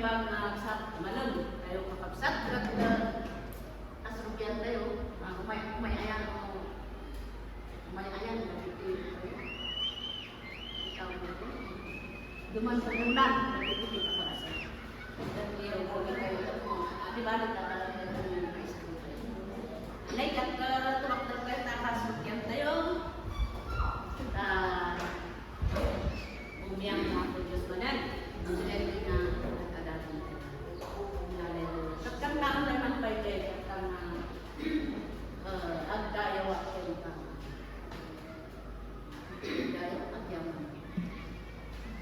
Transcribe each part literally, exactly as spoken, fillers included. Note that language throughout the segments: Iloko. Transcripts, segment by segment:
Pag, ah, sa malem tayo, kakabsat, ket, ah, kasrugian tayo, ah, umay-, umay-ayan, o umay-ayan, dagiti, ikaw, duman tayo na, dagiti kakabsat. Dagiti, o, ikaw, di ba, nagkakaroon tayo ng high school? Anay, ket, ah, tumakder tayo, nakasrugian tayo. Ah, Umiyak nga Apo Dios manen, ang daytoy nga nagkadakkel. Hallelujah. Ket kantaen tayo man pay, ket kanta nga, eh, agdayawak kenka. Agdayawak, agyaman.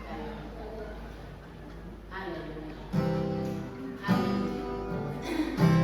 Agdayawak. Hallelujah. Hallelujah.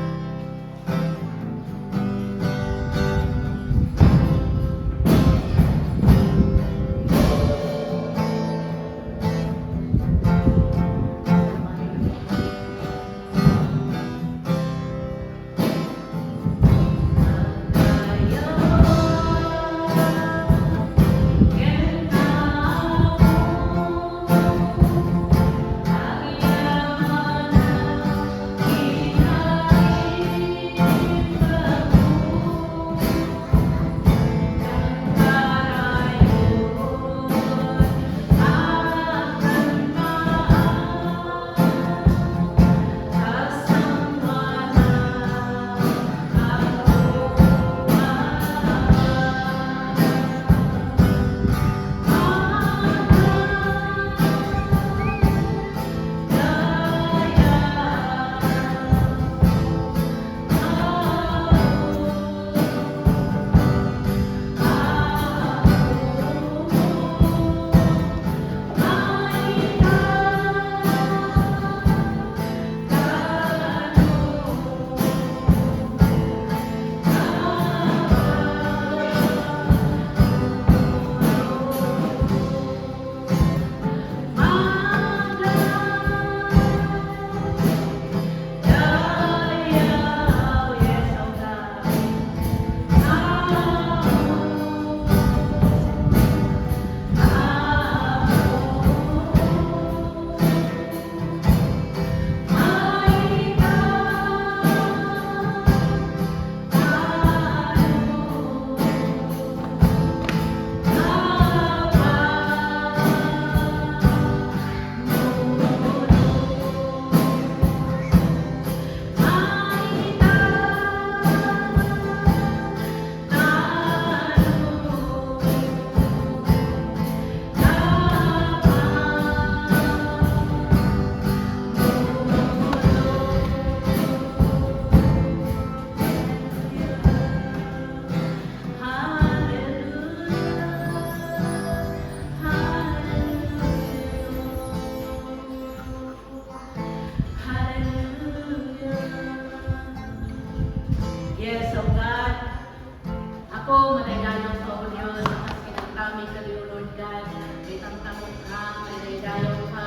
Hallelujah. Yes, O God. Apo, madaydayaw ka, O Dios, a kas kinantami kadi, O Lord God. Itantamok ka, madaydayaw ka.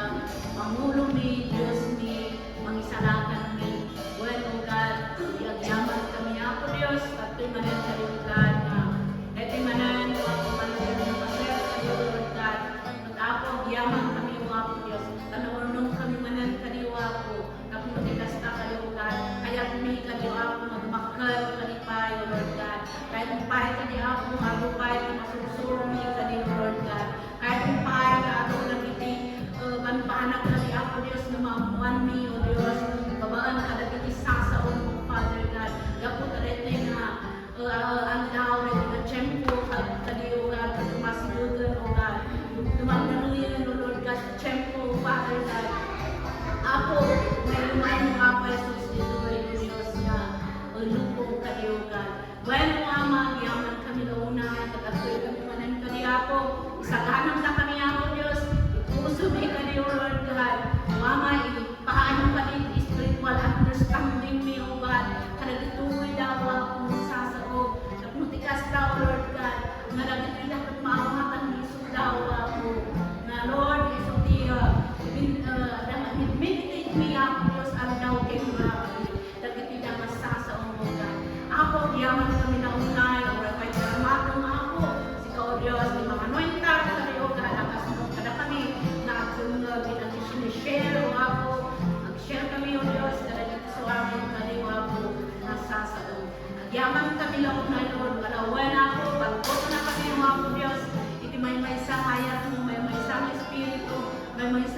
Pangulomi, Diosmi, mangisalakanmi. Wen, O God, ti agyaman kami, Apo Dios, daytoy manen kadi, O God, nga daytoy manen, O Apo, manen nga paset kadi, O Lord God. Ket, Apo, agyaman kami, O Apo Dios, ta naurnong kami manen kadi, O Apo. Tapno ti kasta kadi, O God, kayatmi kadi, O Apo, nga dumakkel kadi pay, O Lord God. Kayatmi pay kadi, Apo, nga adu pay ti masursurmi kadi, O Lord God. Kayatmi pay nga adu dagiti, eh, bambanag kadi, Apo Dios, nga maammoanmi, O Dios, babaen kadagiti sasaom, O Father God. Gapu ta daytoy nga, eh, ah, aldaw, daytoy nga tiempo, kad-, kadi, O God, ket masidegen, O God. Dumagdanuyen, O Lord God, tiempo, Father God. Apo, nga ilumaenmo, Apo Jesus, ditoy, O Dios, nga, eh, lubong kadi, O God. Wen, O Ama, agyaman kami nga unay, ket adtoy kami manen kadi, Apo. Isaganamda kami, Apo Dios. Ipusomi kadi, O Lord God. O Ama, ipaaymo kadi ti spiritual understandingmi, O God. Kadagitoy dawa, Apo, nga sasaom. Tapno ti kasta, O Lord God, nga dagitoy ket maawatan ni Isu dawa, Apo. Nga, Lord, isu ti, ah, bin-, ah,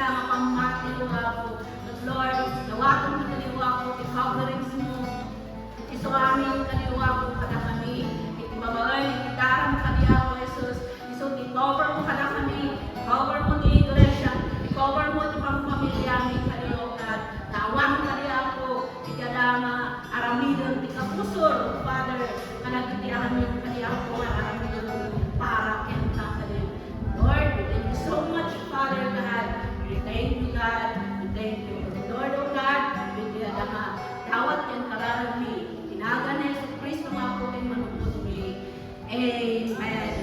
nga pammati, O Apo. Lord, dawatem kadi, O Apo, ti coverings mo. Isu amin kadi, O Apo, kadakami, iti babaen iti daram kadi, Apo Jesus. Isu ti cover mo kadakami, cover mo ti iglesia, cover mo ti pamfamiliami kadi, O God. Awan kadi, Apo, iti adda nga aramiden ti kabusor, Father, nga dagiti amin kadi, Apo, nga aramiden para kenka kadi. Lord, we thank you so much, Father God. We thank you, God. We thank you. Lord, O God, iti adda nga dawat ken kararagmi, iti nagan ni Jesu-Cristo nga Apo ken Manunotmi. Amen. Amen.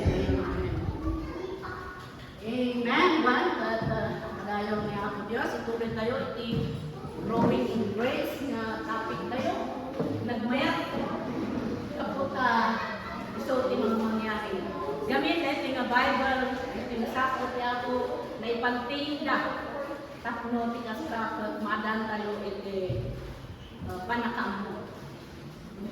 Amen. Well, ket, uh, padayon ni Apo Dios, ituloy tayo iti Growing in Grace nga topic tayo. Nagmayat. Gapu ta isu ti mangmangyari. Gamin, iti nga Bible, iti nga sako ti Apo, naipantingda. Tapno ti kasta, ket maaddaan tayo iti, uh, pannakaammo.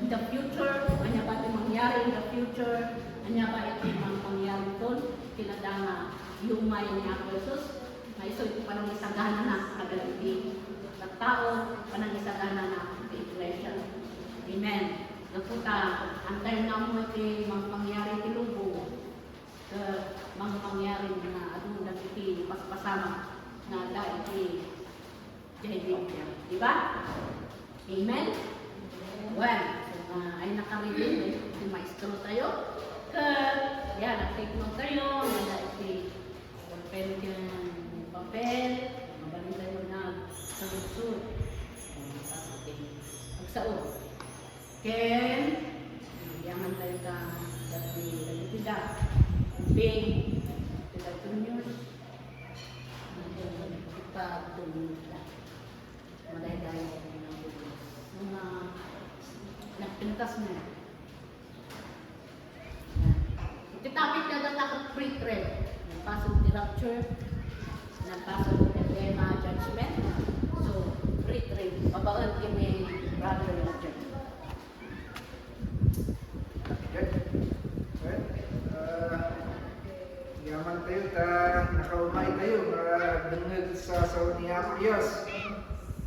In the future, ania ba ti mangyari in the future? Ania ba iti mang-, mangyari ton? Kinada nga iumay ni Apo Jesus, nga isu iti panangisaganana kadagiti tattao, panangisaganana iti iglesia. Amen. Gapu ta, antay nga ammo iti mang-, mangyari iti lubong, ket mang-, mangyari nga adu dagiti paspasamak nga adda iti Jay Biblia. Di ba? Amen? Well, so, uh, ay nakareading, eh, ti maestro tayo. Ket, yan, nag-take note tayo, wala iti ballpen ken papel, mabalin tayo nagsursur. Okay. Magsao. Ken, yaman tayo ka, dati, dati, dati, Ping, dati, Junior. Ipagtulong na. Madaydayaw nga bugas. Mga nagpintas na. Iti topic nga data ka pre-trib. Nagpasok ti rapture. Nagpasok ti tema judgment. So, pre-trib. Babaen kini Brother Roger. Well, uh, yaman tayo ta nakaumay tayo nga agdengngeg sa sao ni Apo Dios.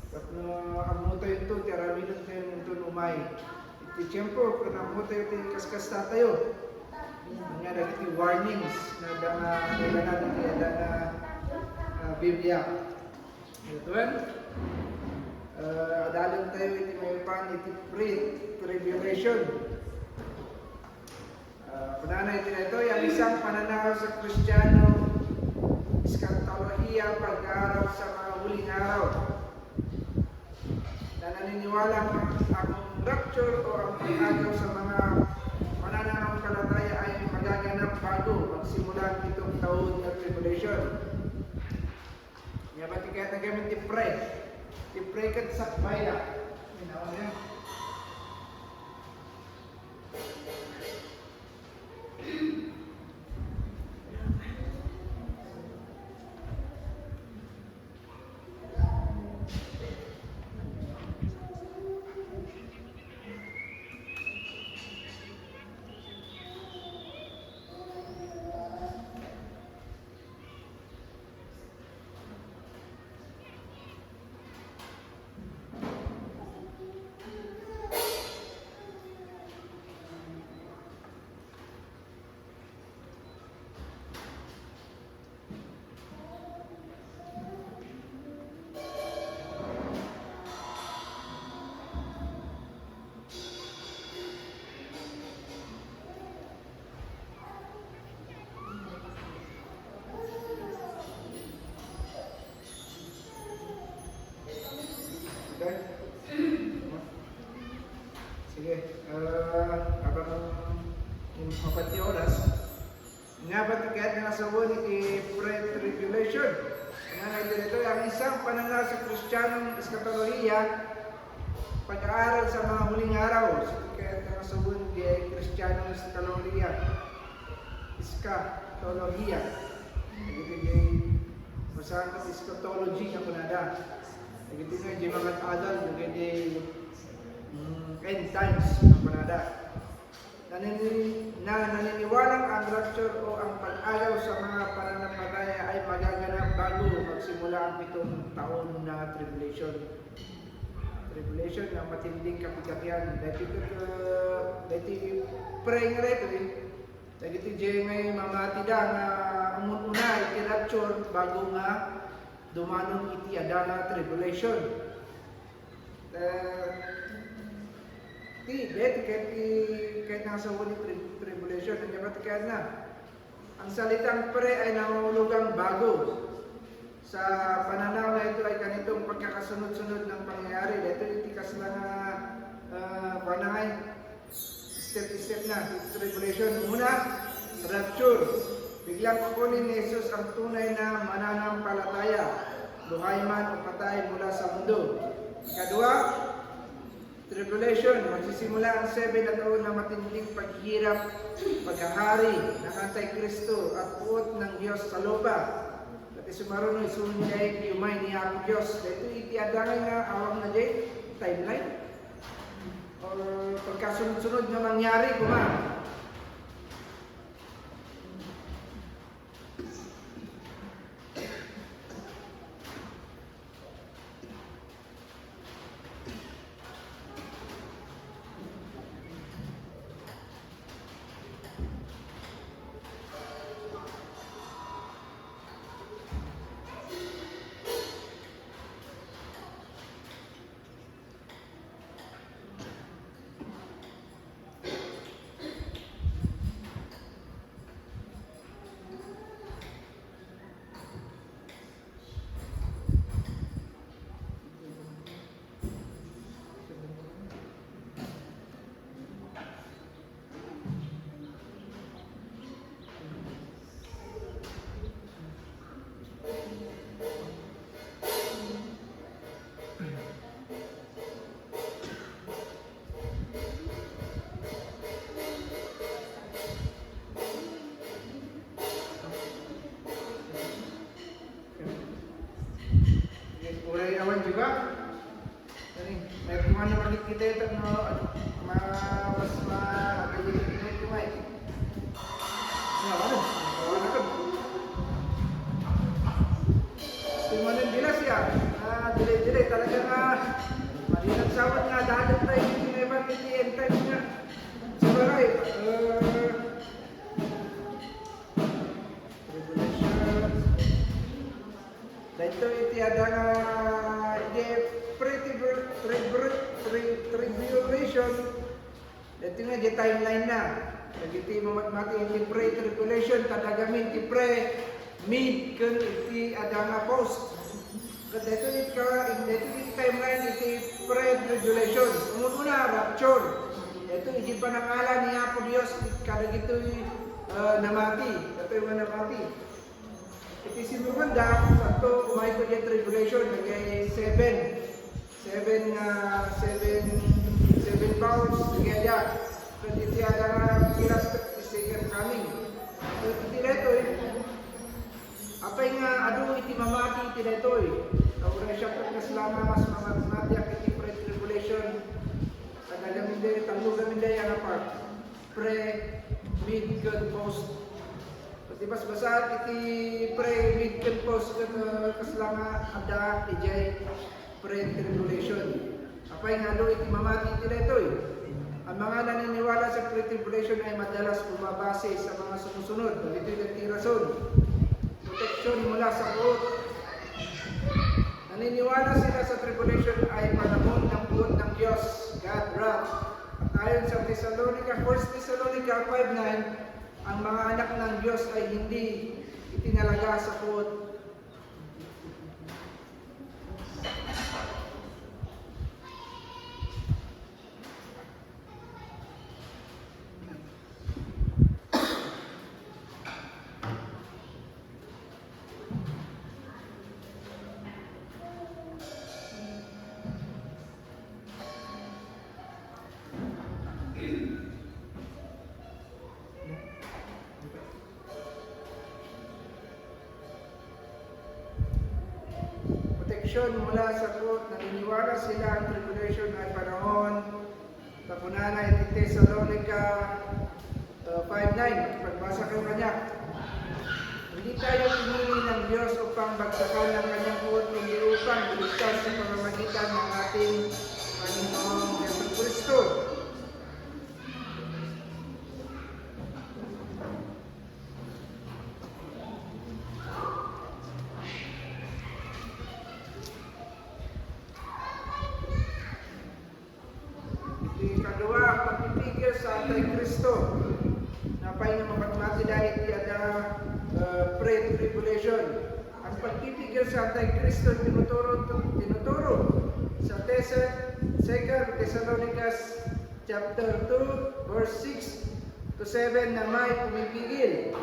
Tapno ammo tayo ito, ti aramiden tayo ito umay. Iti tiempo, kun ammo tayo ti kaskasta tayo. Nga dagiti warnings nga adda nga kailangan iti adda nga, ah, Biblia. Ituan, ah, adalen tayo iti maipan iti pre-tribulation. Ah, kunana iti daytoy, ania ti pananaw sa Kristiano, eskatolohiya, pag-aaral sa mga huling araw. Naniniwala ka ang rapture o ang pag-agaw sa mga mananangkalataya ay magaganap bago magsimula ang pitong taon na tribulation. Ania ba ti kayatna gamin ti pre? Ti pre ket sakbay la. Ginawa niya. Okay? Sige, ah, habang mapat ti oras, ania ba ti kayat nga sawen iti pre-tribulation? Nga iti daytoy, ang isang pananaw sa Kristianong eskatolohiya, pag-aaral sa mga huling araw. So, ti kayat nga sawen iti Kristianong eskatolohiya. Eskatolohiya. Dagiti di, masakit eschatology nga kunada. Dagiti nga di mga adal, dagiti, mm, end times nga kunada. Nanini-, na naniniwalang ang rapture o ang pag-agaw sa mga pananampalataya ay magaganap bago magsimula ang pitong taon na tribulation. Tribulation nga matinding kapikapian. Dahil ito, uh, dahil ito praying rito eh. Dagiti Diay nga mamati da nga umun-una iti rapture bago nga dumanon iti adda nga tribulation. Eh, ti, deti ket ti, ket nasa huli tri-, tribulation, anya ba ti kayatna? Ang salitang pre ay nangulugan bago. Sa pananaw na ito ay ganitong pagkakasunod-sunod ng pangyayari. Dito iti kasla nga, ah, kuwan na ngay, step-step na, tribulation. Una, rapture. Biglang kukunin ni Jesus ang tunay na mananampalataya, buhay man o patay mula sa mundo. Ikadua, tribulation. Magsisimula ang seven na taon na matinding paghirap, paghahari ng Antikristo at puot ng Diyos sa lupa. Pati sumaruno, isu niya iti umay ni Apo Diyos. Dito iti adangay nga awang na di timeline. Or pagkasunod-sunod nga mangyari, kuma. Uray awan, di ba? Ani, may kuwan na makikita ito, no? Ma-, mas ma-, ito, may. Ano, ano? Ano, ano? Gusto mo ng bilas, ya? Ah, delay, delay. Talaga nga, malinagsawan nga, dapat tayo, hindi may pag-end time nga. Sa bagay, uh, Revelation. Daytoy iti adda nga, iti pre-tribul-, tribul-, tri-, tribulation. Daytoy nga, iti timeline na. Dagiti mamatmati iti pre-tribulation, tadagamin ti pre, mid, ken iti adda nga post. Ket daytoy iti ka-, daytoy iti timeline iti pre-tribulation. Umuna, rapture. Daytoy iti panangala ni Apo Dios kadagitoy, eh, namati. Daytoy nga namati. Iti simmurunda, sato, umay to diay tribulation, dagiti seven. Seven nga, seven, seven bowls, dagiti aya. Ket iti adda nga pilas ket iti second coming. Ket iti daytoy, apay nga adu iti mamati iti daytoy? Uray siak ket kasla nga mas mamatiak iti pre-tribulation. Tadagamin diay, tallogamin diay a part. Pre, mid, ken post. Iti basbasaan iti pre, mid, ken post ket, uh, kasla nga adda idiay pre-tribulation. Apay nga adu iti mamati iti daytoy? Ang mga naniniwala sa pre-tribulation ay madalas bumabase sa mga sumusunod. Dagitoy dagiti rason. Proteksyon mula sa puot. Naniniwala sila sa tribulation ay panahon ng puot ng Diyos, God wrath. At ayon sa Tesalonica, First Thessalonica five nine, ang mga anak ng Diyos ay hindi itinalaga sa puot. Proteksyon mula sa puot. Naniniwala sila ang tribulation ay panahon. Tapunana iti Tesalonica, Uh, five nine, pagbasa kayo kanya. Hindi tayo pinili ng Diyos upang bagsakan ng kanyang puot, kundi upang iligtas sa pamamagitan ng ating Panginoong Yesu Kristo. Iti kadua, pagpipigil sa Antikristo. Apay nga mapatmati da iti adda, uh, pre-tribulation. Ang pagpipigil sa Antikristo, tinuturo, tinuturo sa Thess-, Second Thessalonicans chapter two, verse six to seven na may pumipigil.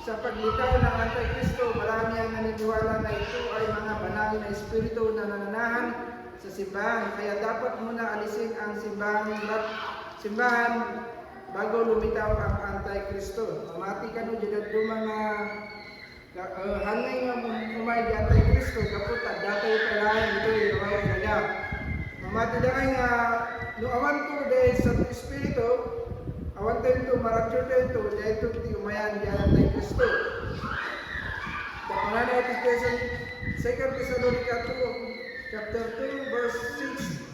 Sa paglitaw ng Antikristo, marami ang naniniwala na ito ay mga banal na espiritu na nananahan sa simbahan, kaya dapat muna alisin ang simbahang rat-, simbahan bago lumitaw ang Antikristo. Mamati kano, diyan at mga ka-, eh, hangin nga um-, umay di Antikristo, kapot at datay pa laeng ito, yung mga ilaga. Mamati da nga, no awan ko dahil sa Espiritu, awan tayo ito, marapture tayo ito, dahil ito ti umayan di Antikristo. Kapanana iti Thessalon-, Second Thessalonica two, chapter two, verse six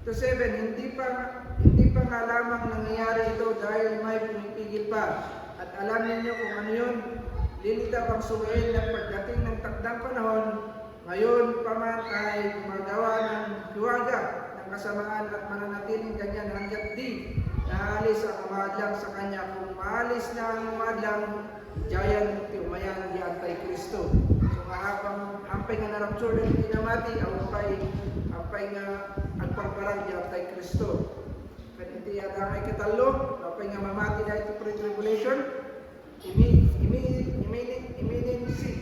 to seven, hindi pa, hindi pa nga lamang nangyayari ito dahil may pumipigil pa. At alam ninyo kung ano yun, lilitaw ang subayin na pagdating ng takdang panahon, ngayon pa man ay gumagawa ng hiwaga ng kasamaan at mananatiling ganyan hanggat di naalis ang umadlang sa kanya. Kung maalis na ang umadlang, diayan ti umayan di Antikristo. So, nga habang, hampay nga narapture na iti namati, apay, apay nga agparparang di Antikristo. Ket iti adda nga ikatallo, apay nga mamati da iti pre-tribulation, imi-, imi-, imini-, imminency.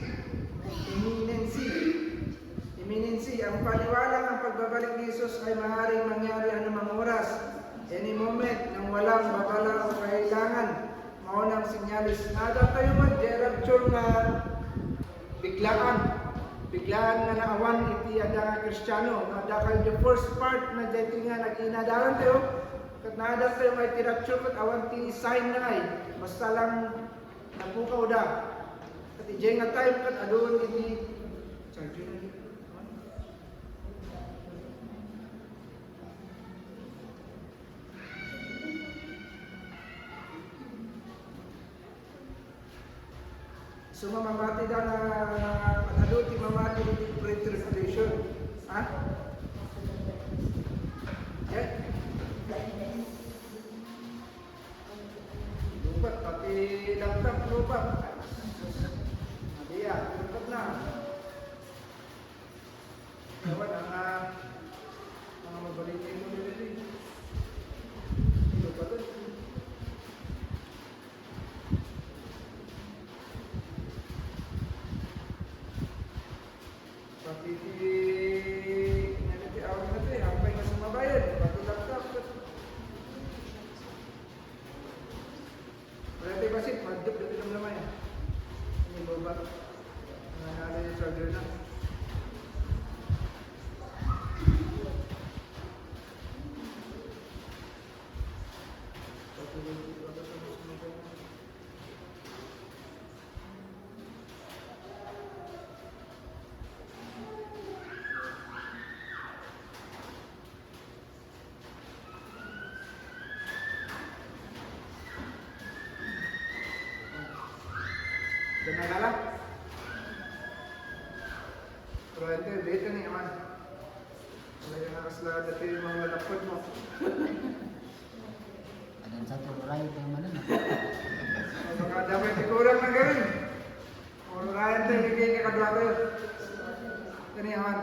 Imminency. Imminency. Ang paniwala nga ang pagbabalik ni Jesus ay maaaring mangyari anumang oras, any moment, nang walang babala o kailangan. Mao nang senyales. Naadda tayo man, di rapture nga biglaan. Biglaan nga naawan iti adda nga Kristiano. Naadda kayo the first part na daytoy nga nagkinadalan tayo. Ket naadda tayo nga iti rapture ket awan ti sign na ay. Basta lang napukaw da. Ket idiay nga time ket adun iti charger na. So, mamati da nga, ano ti mamati iti pre-tribulation? Ha? Eh? Lubat, pati laptop, lubat. Adiya, lubat na. Ewan, ang, ah, mga mabalik na ito dito, eh. Ano pa to? Pati ti, ano ti, awag na to, eh, hampay nga sumabayan, pati laptop. Wala tayo kasi, madjok dito lang naman eh. Yung baba. Ang nanalo yung charger na. Diyan na gala. Pero ito, dito ni Aman. Wala yung nakaslada tayo yung mga lapad mo. Adan sa tururayo tayo man na. Baka damay ti kurang na gawin. Tururayan tayo, bigay niya kadwa tayo. Ito ni Aman.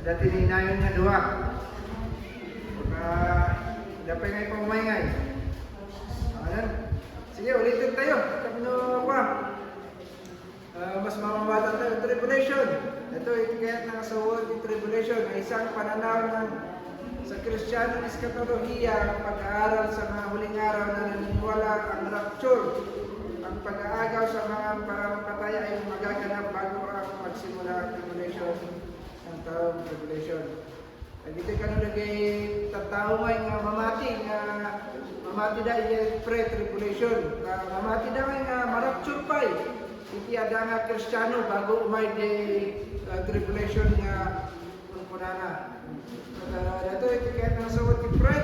Adda tininayon nga dua. Baka, adda pay nga ipaumay ngay. Ano? Sige, ulitin tayo. Tapno, kwa. Ah, mas mamabata tayo. Tribulation. Ito, iti kayat nga sawen ti tribulation. Ay isang pananaw ng sa Kristiyanong eskatolohiya ang pag-aaral sa mga huling araw na naniniwala ang rapture, ang pag-aagaw sa mga paramatay ay magaganap bago ang magsimula ang tribulation ng taong tribulation. Dagiti kano dagiti tattao ngay nga mamati nga mamati da iti pre-tribulation. Nga mamati da ngay nga ma-rapture pay iti adda nga Kristiano bago umay di, ah, tribulation nga kunkunana. At, ah, daytoy iti kayat nga sawen ti pre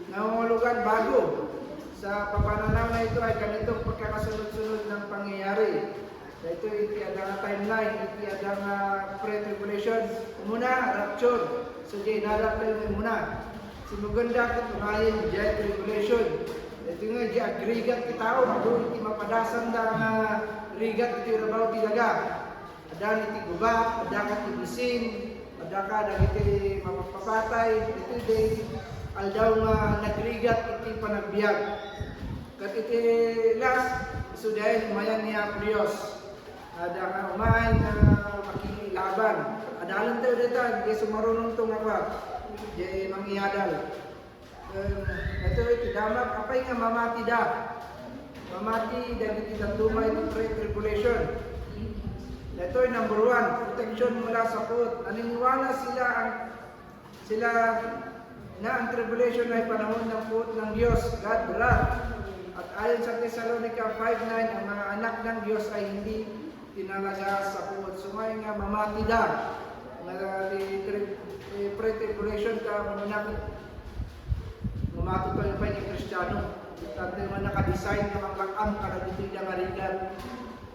nga umulugan bago sa papananaw na ito ay ganitong pagkakasunod-sunod ng pangyayari. Daytoy iti adda nga timeline, iti adda nga pre-tribulation. Umuna, rapture. So, di nadatayo nga umuna. Simuganda ket unayen, di tribulation. Daytoy nga, di agrigat ti tao, adu iti mapadasanda nga rigat iti rabaw ti daga. Adda iti gubat, adda ket ti bisin, adda ka dagiti mapapatay, iti day aldaw nga nagrigat iti panagbiag. Ket iti last, isu daytoy umayan ni Apo Dios. Adda nga umay nga makilaban. Adalentayo dayta, di sumarunong to nga pa. Di mangiadal. Em, ito iti damag, apay nga mamati da. Mamati dagiti dadduma iti pre-tribulation. Daytoy number one, protection mula sa puot. Naniniwala sila ang, sila na ang tribulation ay panahon ng puot ng Diyos, God wrath. At ayon sa Tesalonica five nine, ang mga anak ng Diyos ay hindi tinalaga sa puot. So, ngay nga mamati da, nga ti tri-, eh, pre-tribulation ka, manunakit. Mamati tayo pay nga Kristiano. Tanto man nakadesign nga manglak-am kadagiti nga rigat.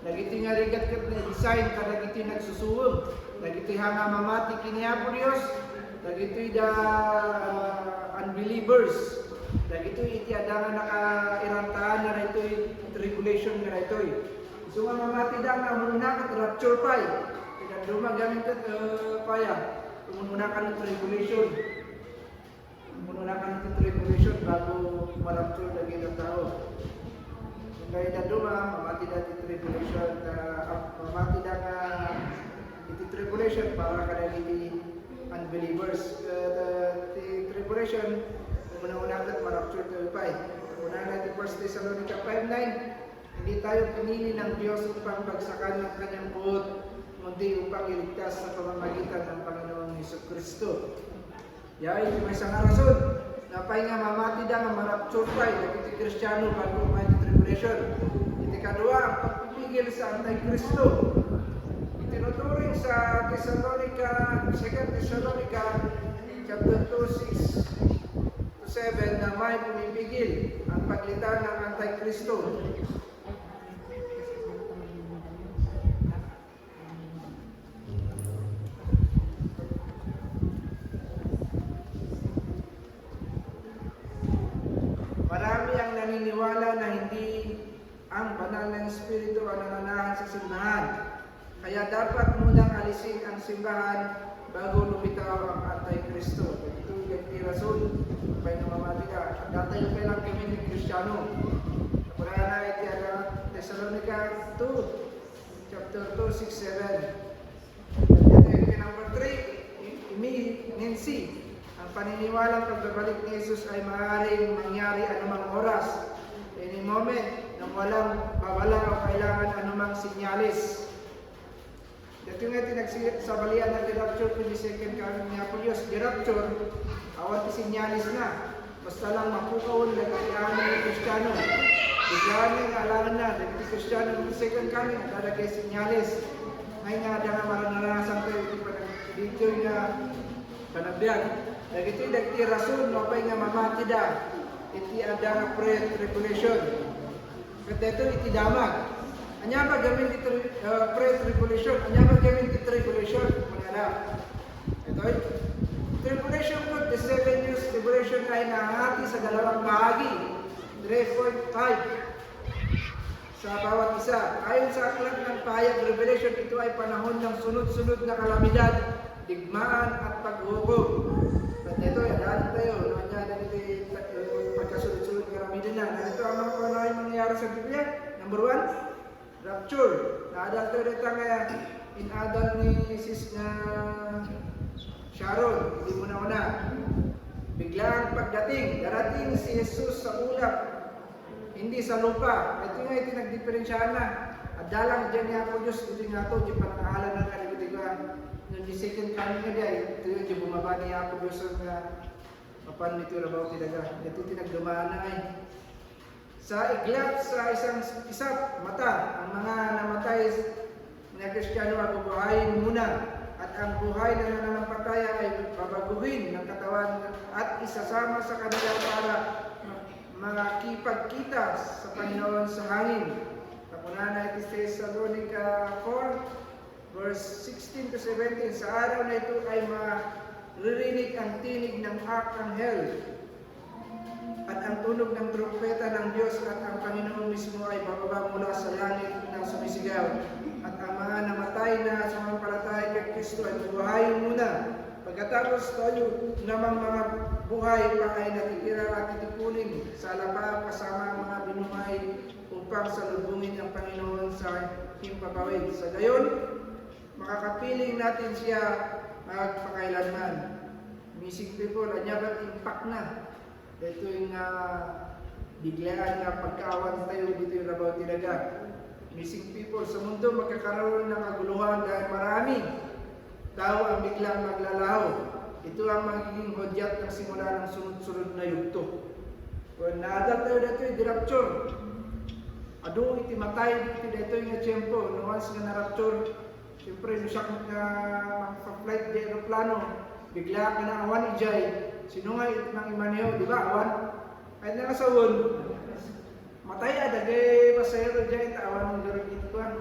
Dagiti nga rigat ket na-design kadagiti nagsusuwem. Dagiti nga mamati ken ni Apo Dios, dagiti da, ah, unbelievers. Dagiti iti adda nga nakairantaan na daytoy tribulation nga daytoy. Isu nga mamati da nga umuna ket rapture pay. Ti dadduma gamin ket, eh, paya. Umuna kan tribulation. Umuna kan ti tribulation bago ma-rapture dagiti tao. Kay dadduma, mamati da ti tribulation, ta, ah, mamati da nga iti tribulation para kadagiti unbelievers. Eh, ti tribulation, umuna-una ket ma-rapture tayo pay. Umuna na ti First Thessalonica five nine, Hindi tayo pinili ng Diyos upang bagsakan ng kanyang puot, kundi upang iligtas sa pamamagitan ng Panginoong Hesus Kristo. Yaay ti maysa nga rason, apay nga mamati da nga ma-rapture pay dagiti Kristiano bago umay ti tribulation. Iti kadua, ang pagpipigil sa Antikristo. Itinuturing sa Tesalonica, Second Thessalonica, chapter two, six, seven na may pumipigil ang paglitan ng Antikristo. Marami ang naniniwala na hindi ang banal na espiritu ang nananahan sa simbahan. Kaya dapat munang alisin ang simbahan bago lumitaw ang Antikristo. Ito yung rason, pay nga mamati ka. Dati yung kailang kami ni Kristiano. Wala na iti Tesalonica two, chapter two, six, seven. Ito yung number three, imminency. Ang paniniwalang pagbabalik ni Jesus ay maaaring mangyari anumang oras, any moment, nang walang babala o kailangan anumang sinyales. Dati nga ti nagsabalian na ti rapture ken ti second coming ni Apo Dios. Ti rapture, awan ti sinyales na. Basta lang mapukaw dagiti amin nga Kristiano. Biglaan nga alangan na, dagiti Kristiano, ti second coming, adda dagiti sinyales. Ngay nga adda nga maranasan tayo, iti panag-, ditoy nga panagbiag. Dagiti, dagiti rason, no, apay nga mamati da, iti adda nga pre-tribulation. Ket daytoy iti damag. Ania ba gamin ti tri-, ah, pre-tribulation? Ania ba gamin ti tribulation? Manala. Itoy, tribulation ket the seven years tribulation ay nahati sa dalawang bahagi. Three point five sa bawat isa. Ayon sa aklat ng pahayag, Revelation, ito ay panahon ng sunod-sunod na kalamidad Digmaan at paghukom. Ket daytoy, addaan tayo, no, ania dagiti, eh, pagkasunod-sunod nga aramidenda. Narito ang mga panay mangyayari sa Biblia. Number one, rapture. Naadal tayo dita nga in-adal ni Sis nga Sharon, hindi mo na una. Biglaang pagdating, darating si Jesus sa ulap. Hindi sa lupa. Ito nga iti nagdiferensyahan na. Adda lang diay ni Apo Dios, iti nga to, di panangalan ng kaligutigan. No, di second coming nga diay, ito yung di bumaba ni Apo Dios nga mapan iti rabaw ti daga. Ito ti nagdumana ay. Sa iglap, sa isang isap, mata, ang mga namatay nga Kristiano ay bubuhayin muna, at ang buhay na nananampalataya ay babaguhin ng katawan at isasama sa kanila para makipagkita sa Panginoon sa hangin. Kakunana iti Tesalonica four, verse sixteen to seventeen, sa araw na ito ay maririnig ang tinig ng arkanghel at ang tunog ng trumpeta ng Diyos, at ang Panginoon mismo ay bababa mula sa langit na sumisigaw, at ang mga namatay na sumampalataya kay Kristo ay bubuhayin muna. Pagkatapos tayo namang mga buhay pa ay natitira at titipunin sa alabab kasama ang mga binuhay upang salubungin ang Panginoon sa himpapawid. Sa gayon, makakapiling natin siya magpakailanman. Missing people, ania ba ti impact na? Daytoy nga biglaan nga pagkaawan tayo ditoy rabaw ti daga. Missing people, sa mundo magkakaroon ng kaguluhan dahil marami tao ang biglang maglalaho. Ito ang magiging hudyat ng simula ng sunod-sunod na yugto. When naadal tayo daytoy, di rapture. Adu iti matay ditoy daytoy nga tiempo, no, once nga na-rapture, siyempre, no siak nga mangpa-flight di aeroplano, bigla nga naawan idiay, sino nga iti mangimaneho, di ba? Awan. Ay, nga sawen, matay a dagiti pasahero diay, ta awan nga rugit kuan.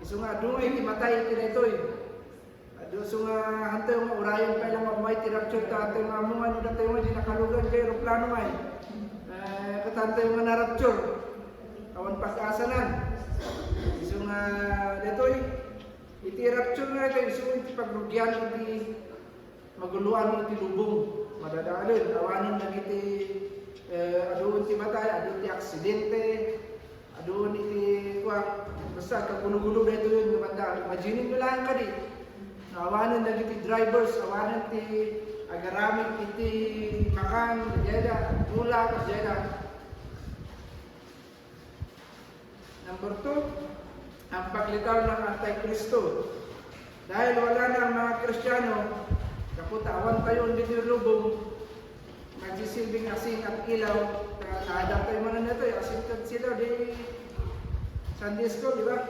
Isu nga adu nga iti matay iti daytoy. Adu, isu nga, hanto nga urayon pay lang nga umay ti rapture ta, hanto nga ammo nga no datayo nga di nakalugan diay eroplano may. Eh, ket hanto nga na-rapture. Awan pag-asanan. Isu nga daytoy, iti rapture nga ito, isu iti pagrugian iti maguloan iti lubong. Madadaelen, awanen dagiti, eh, adu ti matay, adu ti aksidente, adu iti kua, basta kagulo-gulo daytoy nga banda. Imagine-yo lang kadi, no, awanen dagiti drivers, awanen ti agaramid iti makan, dayda, tulak, dayda. Number two, ang paglitaw ng Antikristo. Dahil wala na ang mga Kristiyano, gapu ta awan tayo ditoy lubong, nagsisilbing asin at ilaw, ta-, naadal tayo man daytoy, asin ket ilaw, di Sunday school, di ba?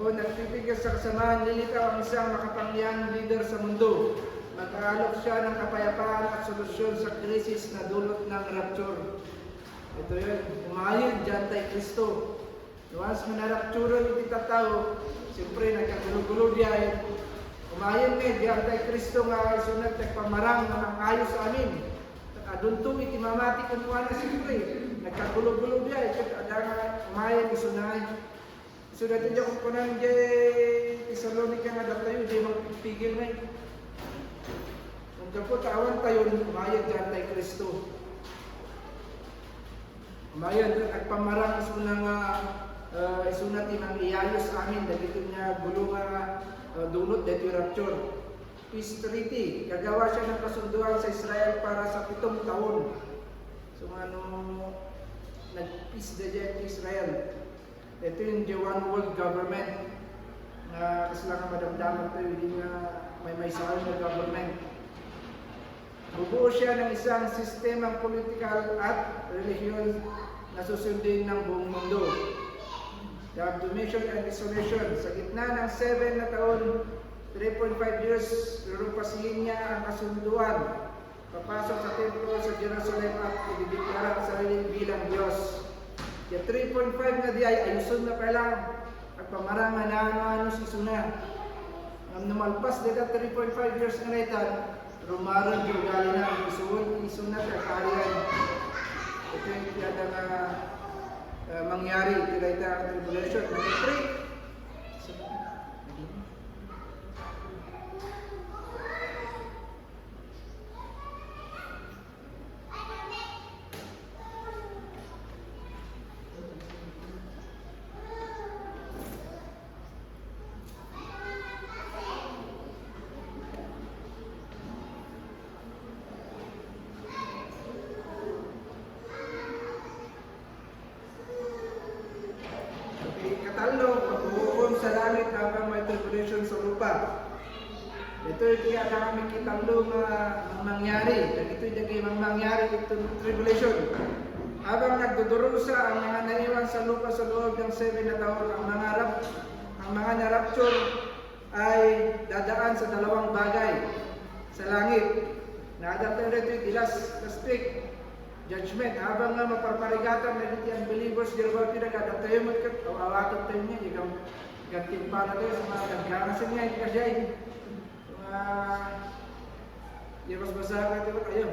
O nagpipigil sa kasamaan, lilitaw ang isang makapangyahang lider sa mundo. Mag-aalok siya ng kapayapaan at solusyon sa krisis na dulot ng rapture. Ito yun, umayon diay Antikristo. Once nga narapturan iti tattao, siyempre, nagkagulo-gulo diay. Umayon nga, diay Antikristo nga isu nga nagpamarang nga mangayos amin. Adunto iti mamati kenkuana, siyempre, nagkagulo-gulo diay. Ket adda nga umayon, isu nga. Isu daytoy diay kunkunan diay Tesalonica nga datayo, diay mangpigpigil nga. Gapu ta awan tayo, umayon diay Antikristo. Umayon, agpamarang isuna nga, ah, isuna ti mangiyayos amin dagiti nga gulo nga, ah, dulot daytoy rapture. Peace treaty, gagawa siya ng kasunduan sa Israel para sa pitong taon. So, nga no, nag-peace da diay ti Israel. Ito yung the one world government nga kasla nga madamdaman tayo, hindi nga may, may sa nga government. Bubuo siya ng isang sistemang politikal at relihiyon na susundin ng buong mundo. The Abdumission and Isolation. Sa gitna ng seven na taon, three point five years, lulupasihin niya ang kasunduan. Papasok sa templo sa Jerusalem at idideklara ang sarili bilang Dios. Diay three point five nga diay, ayuson na pay lang. Agpamarang nga naano-ano isuna. Ngem no malpas dayta three point five years nga dayta, rumareng ti ugalina, isuon ti isuna ti agarian. Ito yung ti adda nga, eh, mangyari iti dayta nga tribulation. Number three, so, again. langit habang may tribulation sa lupa. Ito iti adda kami kitallo nga mangyari. Dagitoy dagiti mangyari iti tribulation. Habang nagdudurusa ang mga naiwan sa lupa sa loob ng seven na taon, ang mga rap-, ang mga na-rapture ay dadaan sa dalawang bagay sa langit. Naadal tayo dito, the last, last week, judgment. Habang nga maparparigatan na dito ang believers, di ba pinag-adal tayo, magkat-, awakan tayo niya, igang gantimpala tayo sa mga gaganasan niya, iti kasya, eh. Mga, di mas basa ka, di ba tayo?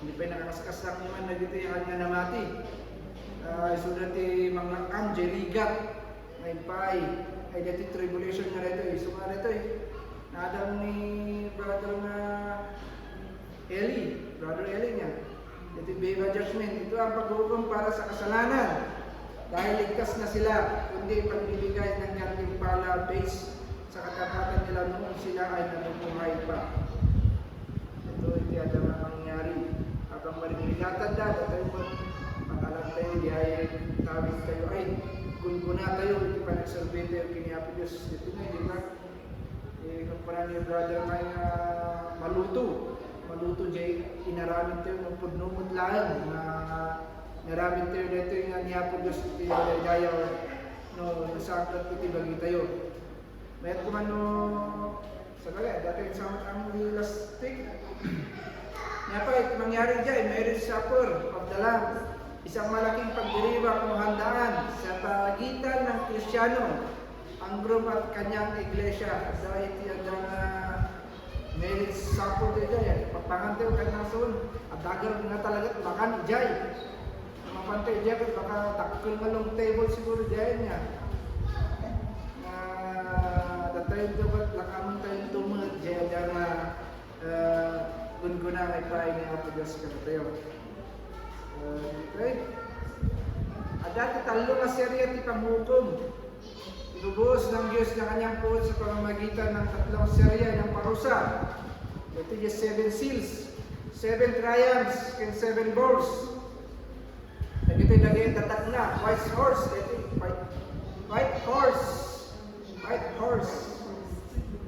Hindi pay nakakaskas lang naman na dito yung nga namati. Ah, isu dati mga ang jerigat. May pay. Ay, dati tribulation nga dito. Isu nga dito eh. Nadam ni brother nga Eli. Brother Eli niya. Dati Bema Judgment. Ito ang paghukom para sa kasalanan. Dahil ligtas na sila, kundi pagbibigay ng gantimpala based sa katapatan nila noong sila ay nabubuhay pa. Ito, iti adda nga mangyari. Habang marigligatan da, datayo mo, matalag tayo, di ay tawid tayo, ay, gunguna tayo, iti panagserbi tayo, kini Apo Diyos. Ito na, di ba? Eh, kumpara ni brother may, ah, maluto. Maluto, jay, inaramid tayo, ng pudno mo laeng, na inaramid tayo, dito yung ni Apo Diyos, iti dayaw, no, nasakit iti bagi tayo. Mayat ko man no, sa bagay, dati sa ang last week. Nga pa, iti mangyari diay, marriage supper of the Lamb. Isang malaking pagdiriwang o handaan sa pagitan ng Kristiyano, ang groom at kanyang iglesia. Dahil iti adda nga marriage supper diay, papangan tayo, kanyang sun. At dagar nga talaga, makan diay. Mapantay diay ket baka dakkel nga long table siguro diay niya. Ah, datayo ket lakamen tayo tumulad diay nga, ah, gunguna nga ipaay ni Apo Dios kadatayo. Ah, okay. Adda ti tallo nga seria ti panghukom. Ibubuhos ng Diyos na kanyang puot sa pamamagitan ng tatlong serya ng parusa. Ito yung seven seals, seven triumphs, and seven bowls. Dagiti dagiti tatakna, white horse, iti white, white horse, white horse.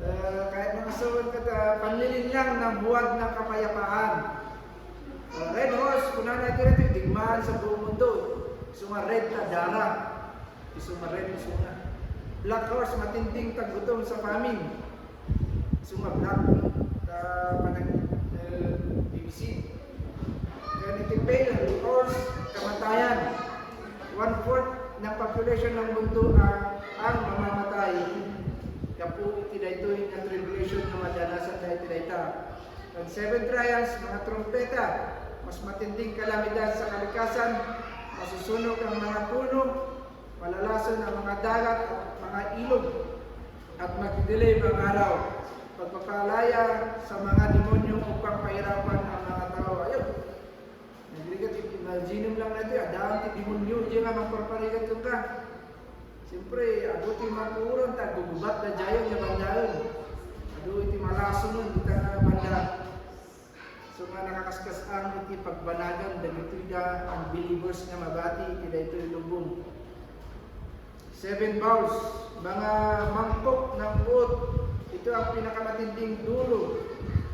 Eh, kahit mga suwag ka, ah, panlilinlang ng buwad ng kapayapaan. Ah, red horse, kunana iti red, digmaan sa buong mundo. So nga red ta dara. Isu nga red, isu nga black horse, matinding taggutom sa famine. Isu nga black, ta panag, eh, B B C. Then iti pale horse, kamatayan. One-fourth ng population ng mundo ang, ang mamamatay. Gapu iti daytoy nga tribulation nga madanasan daytoy dayta. Ang seven trials, mga trumpeta, mas matinding kalamidad sa kalikasan, masusunog ang mga puno, malalason ang mga dagat at mga ilog, at magdidilim ang araw. Pagpapalaya sa mga demonyo upang pahirapan ang mga tao. Ayun. Nagrigat, imagine lang natin, adaan ti demonyo, di nga magpaparigat yung ka. Siyempre, adu ti makuron, ta gugubat da jayon nga bandaen. Adu iti malasunon, dita nga banda. So nga nakakaskas-an iti pagbanagan dagitoy da ang believers nga mabati iti daytoy lubong. Seven bowls, mga mangkok ng puot. Ito ang pinakamatinding dulo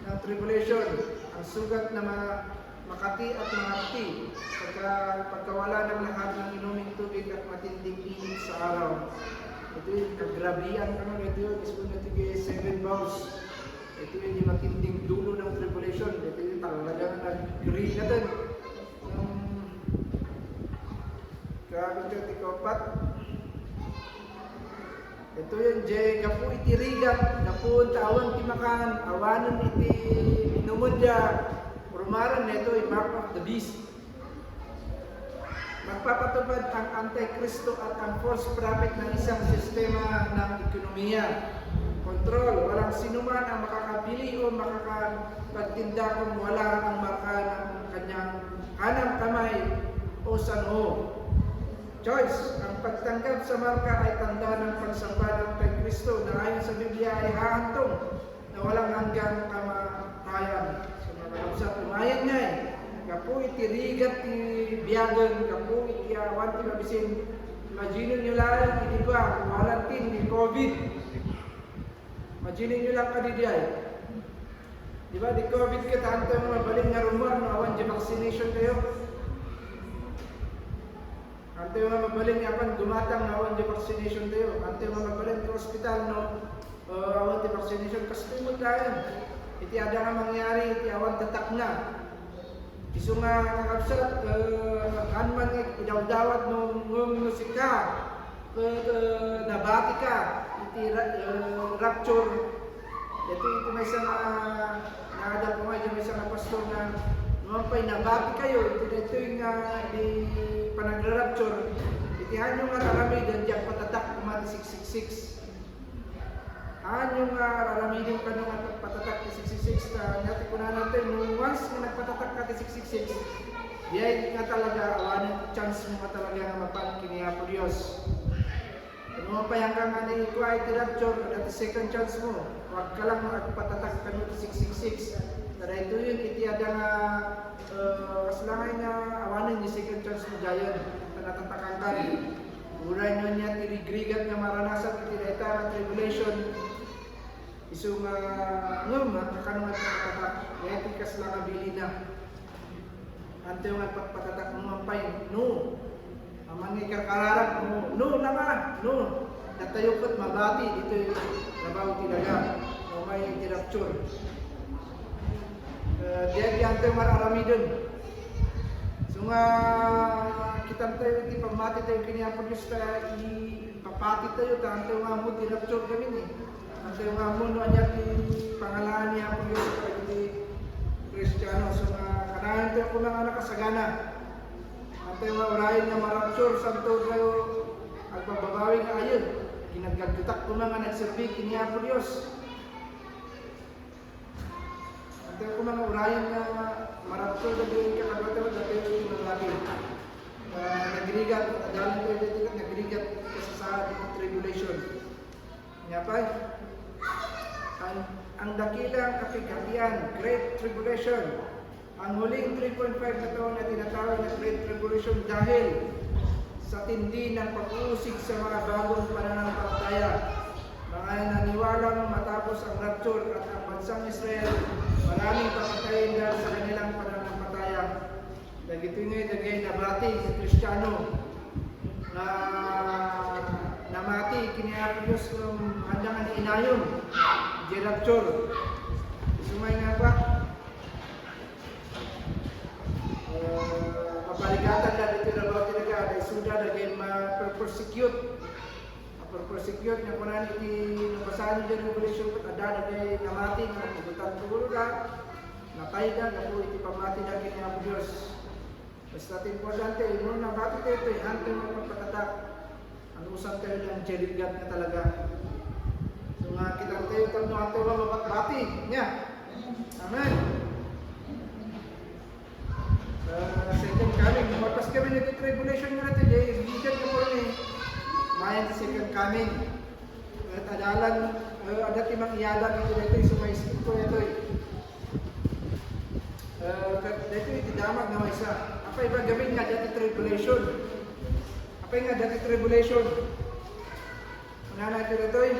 ng tribulation. Ang sugat na ma-, makati at makati. Pagka, pagkawala ng lahat ng inuming tubig at matinding init sa araw. Ito yung kagrabian, ano, ito yung isip na tigil seven bowls. Ito yung matinding dulo ng tribulation. Ito yung talagang nag-green na din. Yung, grabe ito, ito kapat. Ito yung J, gapu iti rigat, gapu ta awan ti makan, awanen iti inumenda, rumaren neto, mark of the beast. Magpapatupad ang Antikristo at ang false prophet ng isang sistema ng ekonomiya. Kontrol, walang sinuman ang makakabili o makakapagtinda kung wala ang marka ng kanyang kanang kamay o sango. Choice, ang pagtanggap sa marka ay tanda ng pagsamba ng Antikristo na ayon sa Biblia ay hahantong na walang hanggang kamatayan. So, mga kabsat, umayan nga eh. Gapu iti rigat ti biagen, gapu iti awan ti mabisin, Imagine nyo lang, di ba, quarantine, di covid. Imagine nyo lang kadi diay. Di ba, di covid ket anto nga mabalin nga rumor no awan di vaccination tayo? Anto nga mabalin nga apan gumatang no awan di vaccination tayo? Anto nga mabalin ti ospital no, uh, awan ti vaccination? Kastoy met laeng iti adda nga mangyari iti awan tatakna. Isu nga kakabsat, uh, haan man nga idawdawat no, ngem no sika, uh, uh, nabati ka iti ra-, uh, rapture. Daytoy iti maysa nga naadal ko nga iti maysa nga pastor nga numan pay nabati kayo iti daytoy nga di panagra-rapture, iti haanyo nga aramiden, diak patatak koma ti six six six. Haanyo nga aramiden kano nga patatak ti six six six, ta ania ti kunana tayo, no once nga nagpatatak ka ti six six six, diay nga talaga, awanen chance mo nga talaga nga mapan kini Apo Dios. Kung mapayan ka nga ni kua iti rapture, adda ti second chance mo. Huwag ka lang agpatatak kano ti six six six. Ta daytoyen iti adda nga, eh, kasla nga awanen ni second chance mo diayen. Ta natatakan ka. Uray no ania ti rigrigat nga maranasan iti dayta nga tribulation. Isu nga, ngem, kakano nga agpatatak? Daytoy kasla nga bilina. Anto nga agpatpatatak no mapan? No. Amangan nga ikarkararag, no. No, nanga, no. Datayo ket mabati ditoy labaw ti daga. No, may iti rapture. Eh, diay ti anto nga aramiden. So nga, kitan tayo iti pammati tayo kini Apo Dios ta i-, ipapati tayo, ta anto nga ammo ti rapture kami ni. Anto nga ammo no ania ti pangalaan ni Apo Dios kadagiti Kristiano. So nga, kanayon tayo koma nga nakasagana. Anto nga urayen nga marapture, santo tayo agbababawi nga ayeg. Kinaggadgetak koma nga nagserbi kini Apo Dios. Anto koma nga urayen nga marapture dagiti kakadua tayo, dagiti mga laki. Ah, nagrigat, adalin tayo dagiti nagrigat, kasasaad iti tribulation. Ania pay? Ang, ang dakilang kapighatian, Great Tribulation. Ang huling three point five na taon na tinatawag na Great Tribulation dahil sa tindi ng pag-uusig sa mga bagong pananampalataya. Mga naniwalang matapos ang rapture at ang bansang Israel, maraming papatayin dahil sa kanilang pananampalataya. Dagitoy nga, dagiti nabati nga Kristiano nga namati kini Apo Dios, um, haanda nga inayon iti rapture. Isu nga pa, uh, maparigatan da ditoy labaw ti daga, isuda dagiti ma-persecute. Aperpersecute nga kunan iti nabasaan iti Revelation ket adda dagiti namati nga napugotan ti uloda, natayda gapu iti pammatida ken ni Apo Dios. Basta ti importante, no nabati tayo, ito, hanteng nga pagpatatak. Anusan tayo ng jeligat nga talaga. So nga, kita tayo, tapno ato nga mabati. Nia. Amen. Ah, second coming, malpas kami iti tribulation nga natin, eh, religion ko po ni, mayan ti second coming. At adalan, ah, adda ti makiyalan iti daytoy, so may skip ko daytoy. Ah, kat-, daytoy iti damag nga maysa. Apay ba gamin nga adda ti tribulation? Apay nga adda ti tribulation? Kunana iti daytoy,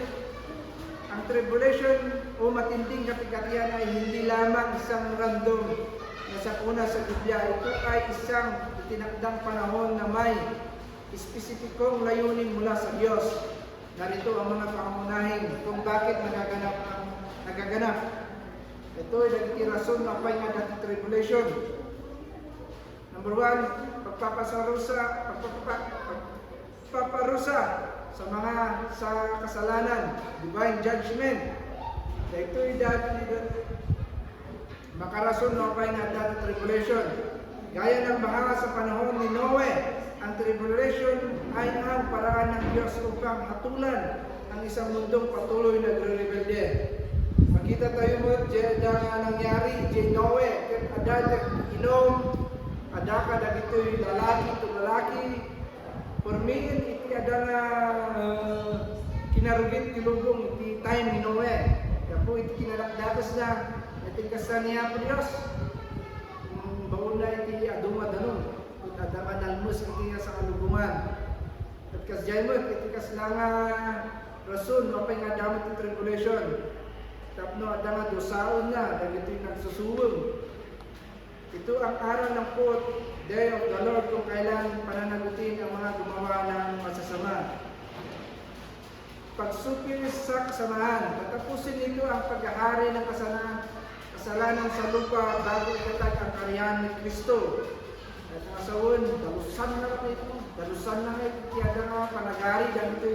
ang tribulation o matinding kapighatian ay hindi lamang isang random na sakuna sa Biblia. Ito ay isang itinakdang panahon na may espesipikong layunin mula sa Dios. Narito ang mga pangunahin kung bakit nagaganap ang nagaganap. Ito ay dagiti rason no apay nga adda ti tribulation. Number one, pagpapasarusa, pagpapapa-, pagpaparusa sa mga sa kasalanan, divine judgment. Daytoy dati makarason no apay nga adda ti tribulation. Gaya ng baha sa panahon ni Noe, ang tribulation ay ang paraan ng Diyos upang hatulan ang isang mundong patuloy nagrerebelde. Makita tayo mo, diyan na nangyari, diyan Noe, ket adda ti inom, adda kadagitoy lalaki, to lalaki, permi iti adda nga, eh, kinarugit ti lubong iti time ni Noe. Gapu iti kinadakdakesna, iti kasta ni Apo Dios. Mm, baonna iti adu nga danum, ket adda nga nalmes iti nga sangalubongan. Ket kasdiay met iti kasla nga rason no apay nga adda met ti tribulation, tapno adda nga dusaenna dagiti nagsusuweng. Ito ang araw ng fourth day of the Lord, kung kailan pananagutin ang mga gumawa ng masasama. Pagsupil sa kasamahan. Tatapusin nito ang paghahari ng kasana-, kasalanan sa lupa bago itatag ang kaharian ni Kristo. At ang asawan, dalusan na kami ito. Dalusan na nga iti ada nga panagari dagiti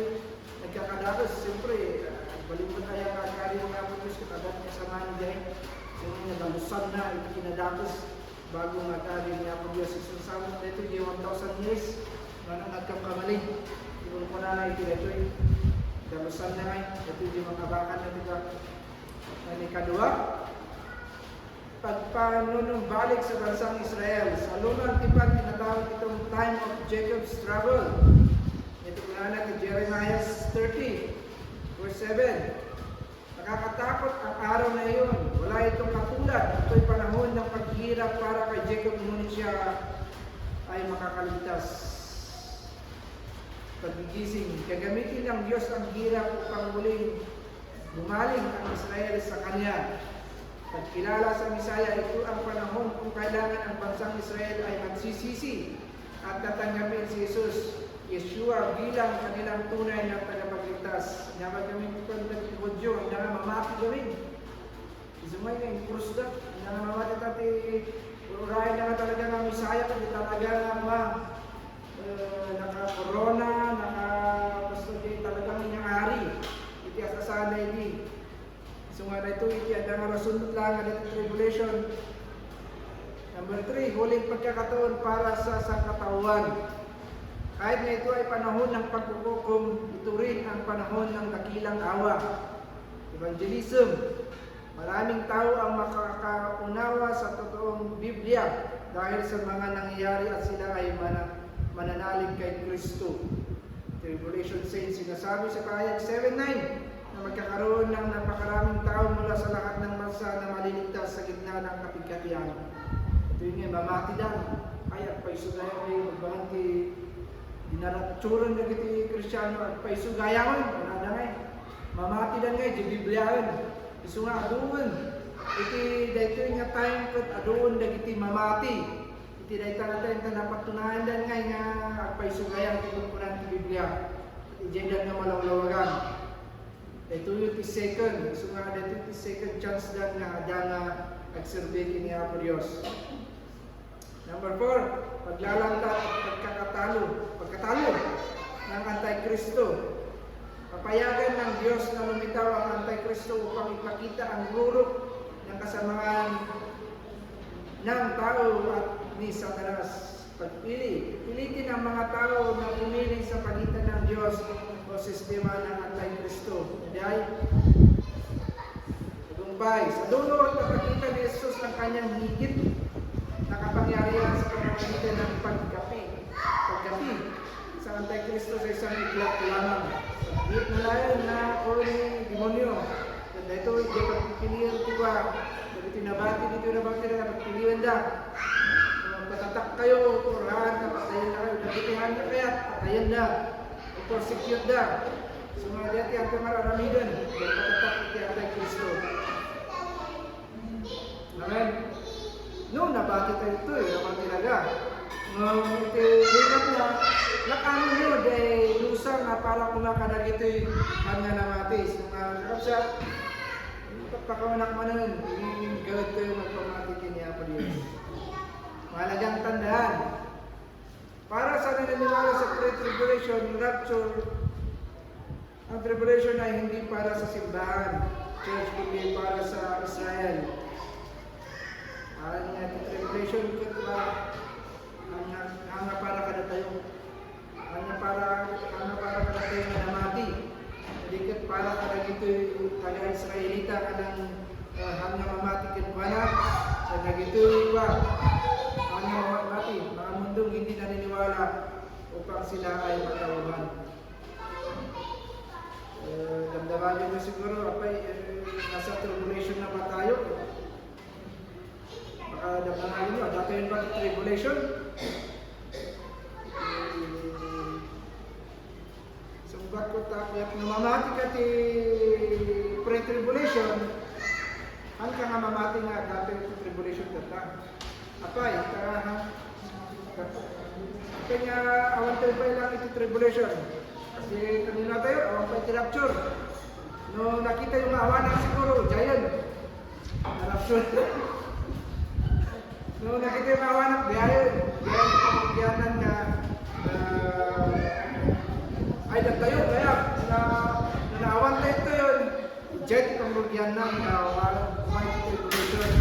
nagkakadakes. Siyempre, ah, baliwala aya nga agari nga Apo Diyos ket adda ti kasamahan diay. Sino nga dalusan na iti kinadakes. Bago nga agari ni Apo Dios, isu-, samot daytoy diay one thousand years, manang agkamkamali. Ti kunkunana iti daytoy, dalusan na ngay, daytoy diay makabakan na diba? Ania kadua, pagpanunumbalik sa bansang Israel. Sa Lumang Tipan, tinatawag itong time of Jacob's trouble. Ito kunana ti Jeremiah thirty, verse seven. Nakakatakot ang araw na iyon. Wala itong katulad. Ito'y panahon ng paghihirap para kay Jacob, ngunit siya ay makakaligtas. Pagigising, gagamitin ng Diyos ang hirap upang muling gumaling ang Israel sa Kanya. Pagkilala sa Messiah, ito ang panahon kung kailangan ang bansang Israel ay magsisisi at tatanggapin si Jesus, Yeshua, bilang kanilang tunay na tagapagligtas. Ania kami iti Hudyo, ania nga mamati kami. Isu nga nga inkurusda, ania nga mamati ta ti uray na nga talaga nga Messiah, ket talaga nga, eh, nakakorona, naka-, basta di talaga nga ari. Iti as-asana idi. Isu nga daytoy iti adda nga rason met laeng nga daytoy tribulation. Number three, huling pagkakataon para sa sangkataoan. Kahit nga ito ay panahon ng paghuhukom, ito rin ang panahon ng dakilang awa. Evangelism. Maraming tao ang makakaunawa sa totoong Biblia dahil sa mga nangyayari at sila ay mana-, mananalig kay Kristo. Tribulation saints, sinasabi sa pahayag seven nine na magkakaroon ng napakaraming tao mula sa lahat ng bansa na maliligtas sa gitna ng kapighatian. Ito yun nga, mamati lang. Ay, agpayso gayam, eh, magbangan ti dinarapturan dagiti Kristiano, agpayso gayam, wala na ngay. Mamati lang ngay, di Bibliaen. Isu nga aduon. Iti daytoy nga time ket aduon dagiti mamati. Iti dayta nga time ta napatunayandan ngay nga agpayso gayam ti kunkunan ti Biblia. Idiay da nga malawlawagan. Daytoy ti second. Isu nga daytoy ti second chance da nga adda nga agserbi ken ni Apo Dios. Number four, paglalanta at pagkakatalo, pagkatalo ng Antikristo. Papayagan ng Diyos na lumitaw ang Antikristo upang ipakita ang rurok ng kasamahan ng tao at ni Satanas. Pagpili. Pilitin ang mga tao na pumili sa pagitan ng Diyos o sistema ng Antikristo. Diay, tagumpay. Sa dulo, ipapakita ni Jesus ang kanyang higit na kapangyarihan sa pamamagitan ng pagkapi. Pagkapi sa Antikristo sa isang iglap lamang. Pagbiit na layo na o ni demonyo. Ket daytoy, di pagpipilian ti kua. Dagiti nabati ditoy, nabati na pagpilian da. Patatak kayo, orahan na patayan na kayo. Dagiti handa kayat, patayan da. O persecute da. So, mga dati, ang pangaramiden, dahil patatak iti Antikristo. Amen. No, nabati tayo ito eh, naman talaga. Ngem iti rigat na, nakaano nyo, day dusa nga para kumakadagitoy, han nga namati. So, nga, kapsa, pagpakaunak manen, gawid tayo magpamati kini Apo Dios. Mahalagang tandaan, para sa naniniwala sa pre-tribulation rapture, ang tribulation ay hindi para sa simbahan, church, kundi para sa Israel. Ang nga tribulation, ket ba, ang nga, ang nga para kadatayo. Ang nga para, ang nga para kadatayo nga namati. Di ket para kadagitoy taga-Israelita, kanang, ah, han nga mamati kenkuana, kadagitoy ba, han nga mamati, mga mundong hindi naniniwala, upang sila ay matauhan. Eh, damdama niyo na siguro, apay, eh, nasa tribulation na ba tayo? Baka damdama niyo, dati yun ba tribulation? Eh, Iti pre-tribulation, haan ka nga mamati nga adda ti tribulation tatta. Apay, ta, ha? Apay nga awan tayo pay lang iti tribulation. Kasi kanina tayo, awan pay ti rapture. No, nakita yung awanan siguro, giant. Rapture. No, nakita yung awanan, giant. Giant, pagkianan nga, ah, ay, nagtayo, kaya, na, na awan tayo ito yun. Ijay ti pangrugianna nga awan, awan ti tribulation.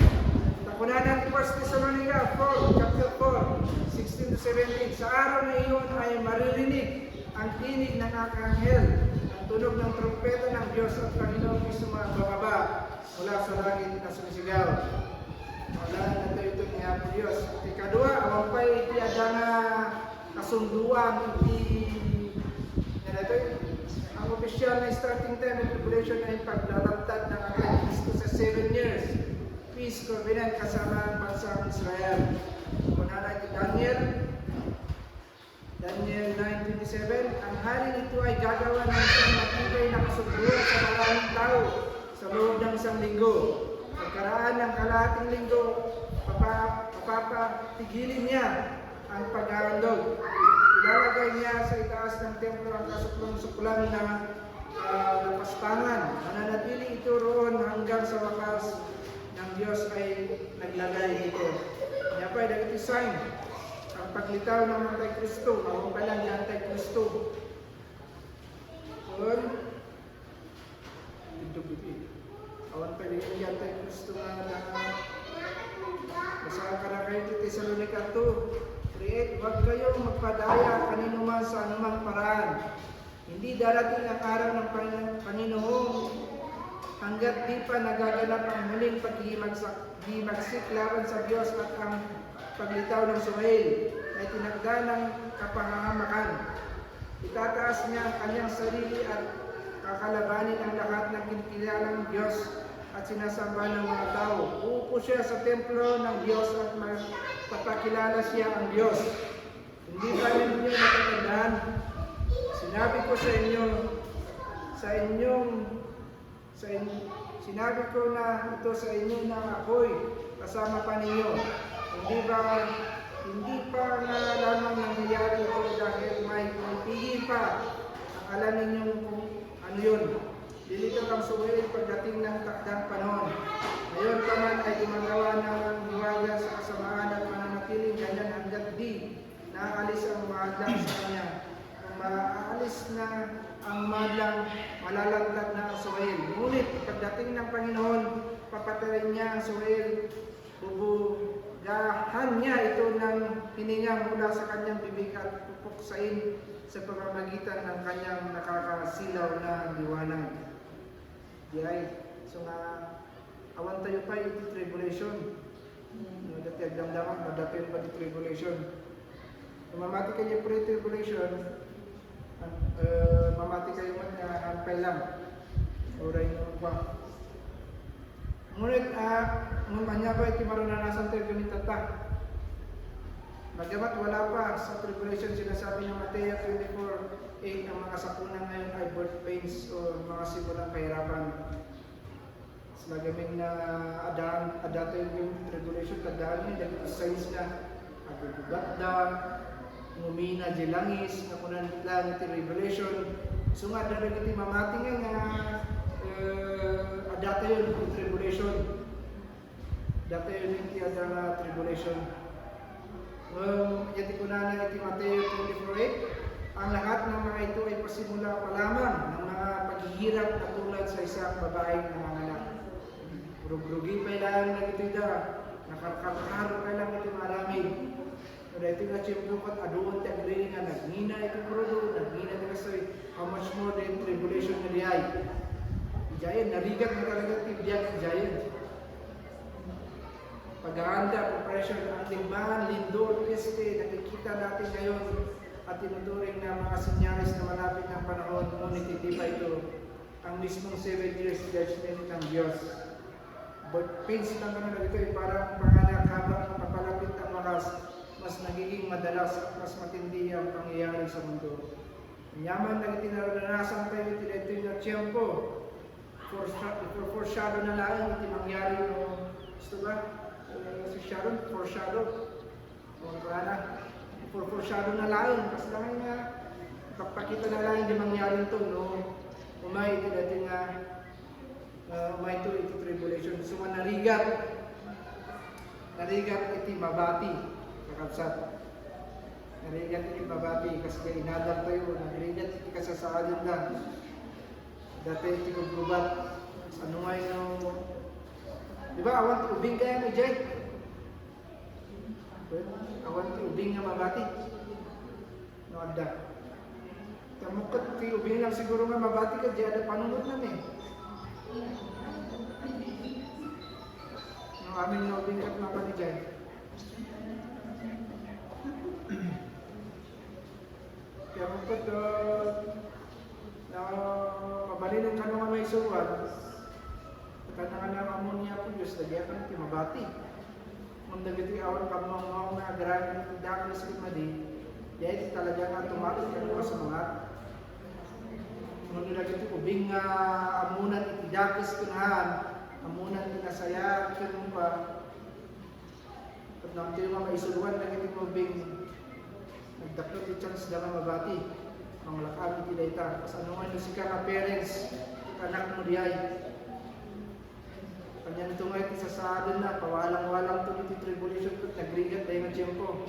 Ta kunana ti First Thessalonica four, chapter four, sixteen to seventeen, "Sa araw na iyon ay maririnig ang tinig ng arkanghel, ang tunog ng trumpeta ng Diyos at Panginoon mismo ang bababa mula sa langit na sumisigaw." Wala na ito, ito ni Apo Diyos. Ikadua, awan pay iti adda nga kasunduan iti, nga ito, ang opisyal na starting time of tribulation ay paglalantad ng Antikristo sa seven years peace covenant kasama ang bansang Israel. Kunana iti Daniel, Daniel nine twenty-seven, "Ang haring ito ay gagawa ng isang matibay na kasunduan sa maraming tao sa loob ng isang linggo. Pagkaraan ng kalahating linggo, papa-, papatigilin niya ang pag-aandog. Ilalagay niya sa itaas ng templo ang kasuklong-suklang na, ah, napastangan. Mananatili ito roon hanggang sa wakas ng Diyos ay naglagay nito." Kaya pa, dagiti sign, ang paglitaw ng Antikristo, awan pa lang yung Antikristo. Kun, Tindog iti. Awan pay dagiti Antikristo nga adda. Basaen kadakayo ti Tesalonica two three eight, "Huwag kayong magpadaya kanino man sa anumang paraan. Hindi darating ang araw ng Pangin-, Panginoon hanggat di pa nagaganap ang huling paghihimagsak-, himagsik laban sa Diyos at ang paglitaw ng suwail na itinakda ng kapahamakan." Itataas niya ang kanyang sarili at kakalabanin ang lahat ng kinikilalang Diyos at sinasamba ng mga tao. Uupo siya sa templo ng Diyos at magpapakilala siya ang Diyos. Hindi ba ninyo natatandaan? Sinabi ko sa inyo, sa inyong Sa in-, sinabi ko na ito sa inyo na ako'y kasama pa ninyo. Hindi ba, hindi pa nga lamang nangyayari ito dahil may pumipili pa? Akala ninyong kung ano yun? Dili ito ang suwail pagdating ng takdang panahon. Ngayon pa man ay gumagawa na ng hiwaga sa kasamaan at mananatiling ganyan hanggat di naalis ang mahadlang sa kanya. Kung maaalis na ang mahadlang, malalantad na ang suwail. Ngunit pagdating ng Panginoon, papatayin niya ang suwail, bubugahan niya ito ng hininga mula sa kanyang bibig at pupuksain sa pamamagitan ng kanyang nakakasilaw na liwanag. Di ay, so nga, awan tayo pa iti tribulation. No, dati agdamdama, madapil pa ti tribulation. Kung mamati kayo pre-tribulation, ah, eh, mamati kayo man nga ampay lang. Uray nga magwa. Ngunit, ah, ngem ania ba iti mararanasan tayo ken itatta? Bagamat wala pa sa tribulation, sinasabi ng Mateo twenty-four eight, ang mga sakuna ngayon ay birth pains o mga simulang kahirapan. Sa lagamin nga adda, adda tayo yung tribulation, tandaan niyo, dagiti signs nga aggugugatda, ngumina di langis, nga kunan lang iti Revelation. So nga, adda dagiti mamati nga, nga, eh, adda tayo yung tribulation. Adda tayo yung iti adda nga tribulation. Ngem, iti kunana iti Mateo twenty-four eight, "Ang lahat ng mga ito ay pasimula pa lamang ng mga paghihirap na tulad sa isang babaeng nanganganak." Rugrugi pay laeng dagitoy da, nakarkarkaro pay lang iti maaramid. No daytoy nga tiempo ket aduan ti agriri nga nagngina iti krudo, nagngina iti kastoy, how much more the tribulation nga diay. Idiayen, narigat na talaga ti biag idiayen. Paghahanda, preparation, ang digmaan, lindol, peste, nakikita natin ngayon at tinuturing na mga senyales na malapit ng panahon, ngunit hindi pa ito ang mismong seven years judgment ng Diyos. But pains lang naman ito, eh, parang panganak habang papalapit ang wakas, mas nagiging madalas at mas matindi ang pangyayari sa mundo. Ania man dagiti naranasan tayo iti daytoy nga tiempo, foresha-, foreshadow na laeng iti mangyari, no? Gusto ba? Eh, si Sharon, foreshadow. O, wala na. For-, foreshadow na laeng. Kas laeng nga, ipakpakita na laeng di mangyari ito, no? Umay iti daytoy nga Ah, mayto iti tribulation. So, nga narigat, narigat iti mabati, kakabsat. Narigat iti mabati, kas diay inadal tayo, narigat iti kasasaadenda. Dati iti gubgubat, ano nga ino, di ba, awan ti ubing kaya ni Jay? Awan ti ubing nga mabati. No, adda. Tamok ket ti ubing lang siguro nga mabati ket di adda panunotna, eh. No, amin nga ubing ket mabati diay. Kaya mo ket, uh, na mabalinen kano nga maisuroan, ket ania nga ammo ni Apo Dios, dagiti akan ti mabati. Ngem dagiti awan kammaungaw nga agraman iti dakes ken madi, diay ti talaga nga tumaud ken masumangat. Ngem dagiti ubing nga ammonan iti dakes ken haan, ammonan ti nasayaat ken umpa, ket no ammoyo nga maisuroan dagiti nga ubing, nagdakkel ti chance da nga mabati. Manglak-am iti dayta. Kasano nga no sika nga parents, ket anakmo diay? Kanianto nga iti sasaadenna, pawalang-walangto iti tribulation ket nagrigat dayta nga tiempo.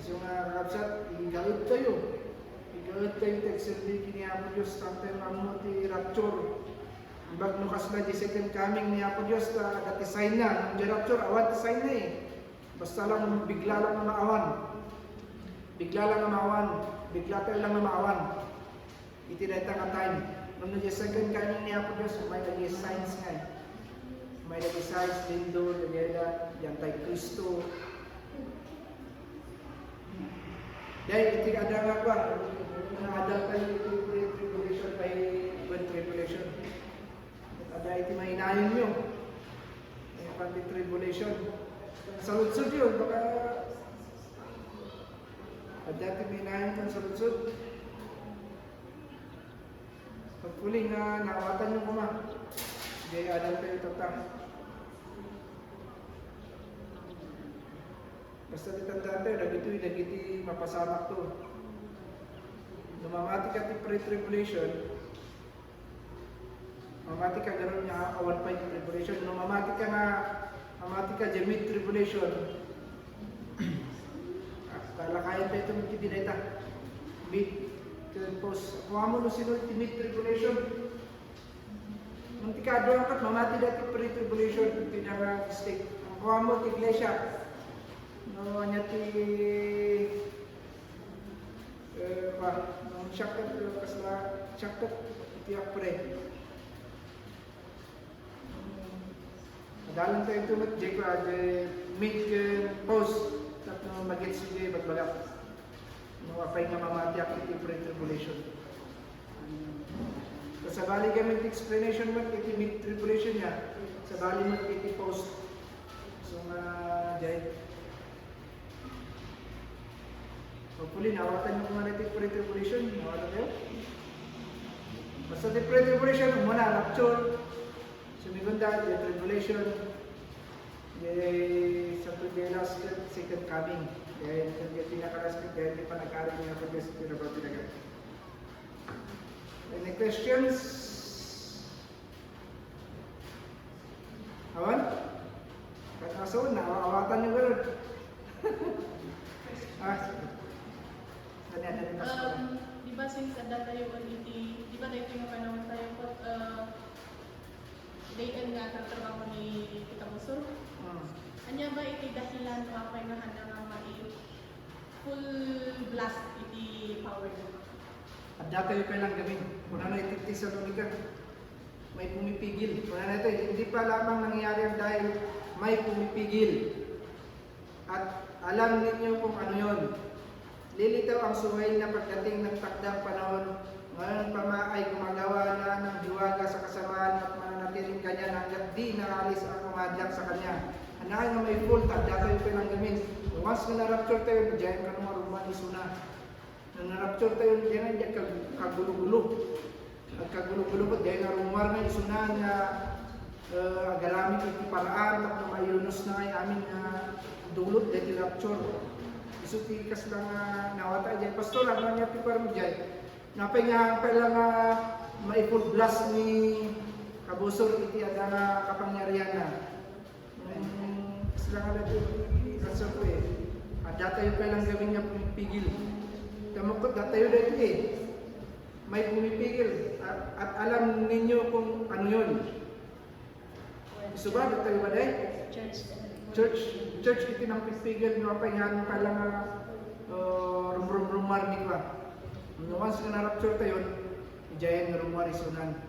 Isu nga, kakabsat, igaedtayo. Igaedtayo ti agserbi ken ni Apo Dios, tapno ammo ti rapture. Imbag no kasla di second coming ni Apo Dios, ta adda ti sign na. Ngem di rapture, awan ti sign na, eh. Basta lang, bigla lang nga maawan. Bigla lang nga maawan. Bigla tayo lang nga maawan. Iti dayta nga time. Ngem no di second coming ni Apo Dios, may dagiti signs nga, eh. May dagiti signs, lindol, dagiti, di antikristo. Dahil iti adda nga kua, nga adda tayo iti pre-tribulation, kay pre-tribulation. Adda iti mainayon yo. Ay, pati tribulation. Saludsod yun, baka adda iti mainayon kan saludsod. Hopefully nga naawatan yo koma. Di adal kayo tata. Basta ti tandaan tayo, dagitoy, dagiti mapasamak to. No mamati ka ti pre-tribulation, mamati ka garud nga awan pay ti tribulation. No mamati ka nga, mamati ka di mid-tribulation, ah, talakayan tayo ito, mid-, dayta. Mid, ken post. Kung amo no sino ti mid-tribulation, Mantika, aduan ket mamati dati pre-tribulation, iti nga mistake. Ang kuha mo, ti iglesia. No, anya ti, eh, pa, no, siakket, eh, kasla, siakket, iti apre. Adalan tayo ito met, di ko, ah, di, mid, eh, post, tapno magets iti bagbagak. No, apay nga mamatiak iti pre-tribulation. Kasabali kami iti explanation met iti mid-tribulation niya. Sabali met iti post. So nga, jay. Hopefully, nawatan niyo kung ano iti pre-tribulation. Nawatan kayo? Basta iti pre-tribulation, umuna, rapture. Sumigunda, the tribulation. Jay, sa to, jay last second coming. Jay, jay pinaka-last second, jay di pa nagkaroon niya pag-, Any questions? Awan? Ket aso, naawa-, awatan niyo garud. Ah, sige. Dali, dali, mas Um, di ba, since adda tayo iti, di ba, daytoy nga panahon tayo, uh, Day-en nga agtratrabaho ni Tita Musor. Hmm. Ania ba iti dahilan no apay nga haanda nga mai-full blast iti power? Adda tayo pay lang gamin. Kunana iti Tesalonica, may pumipigil. Kunana ito, hindi pa lamang nangyari ang dahil may pumipigil. At alam ninyo kung ano yon. Lilitaw ang suway na pagdating ng takdang panahon. Ngayon pa nga ay gumagawa na ng hiwaga sa kasamaan at mananatiling ganyan hanggat di naalis ang umadlak sa kanya. Ania nga may full, adda tayo pay lang gamin. Once nga na-rapture tayo, diyan ka naman ruman isuna. Nang narapture tayo, diay nga, diay kag-, kagulo-gulo. Agkagulo-gulo ket diay nga rummuar nga isunan nga, eh, agaramid iti paraan tapno maiyunosna nga amin nga dulot daytoy rapture. Isu ti kasla nga nawata diay, Pastor, ano ania ti parang diay? Napay nga, pay la nga maipulblas ni Kabusor iti adda nga kapangyarihanna. Mm, sila nga dati, that's okay. Adda tayo pay lang gawin nga pumipigil. Tamok ko, adda tayo dati eh. May pumipigil. At, at alam ninyo kung ano yun. Isu ba, adda tayo ba, day? Church. Church, church, iti nang pipigil, no, apay nga, pay lang nga, uh, rum-, rum-, rumar ni kwa. No, once nga na-rapture tayo, idiayen nga rumar isunan.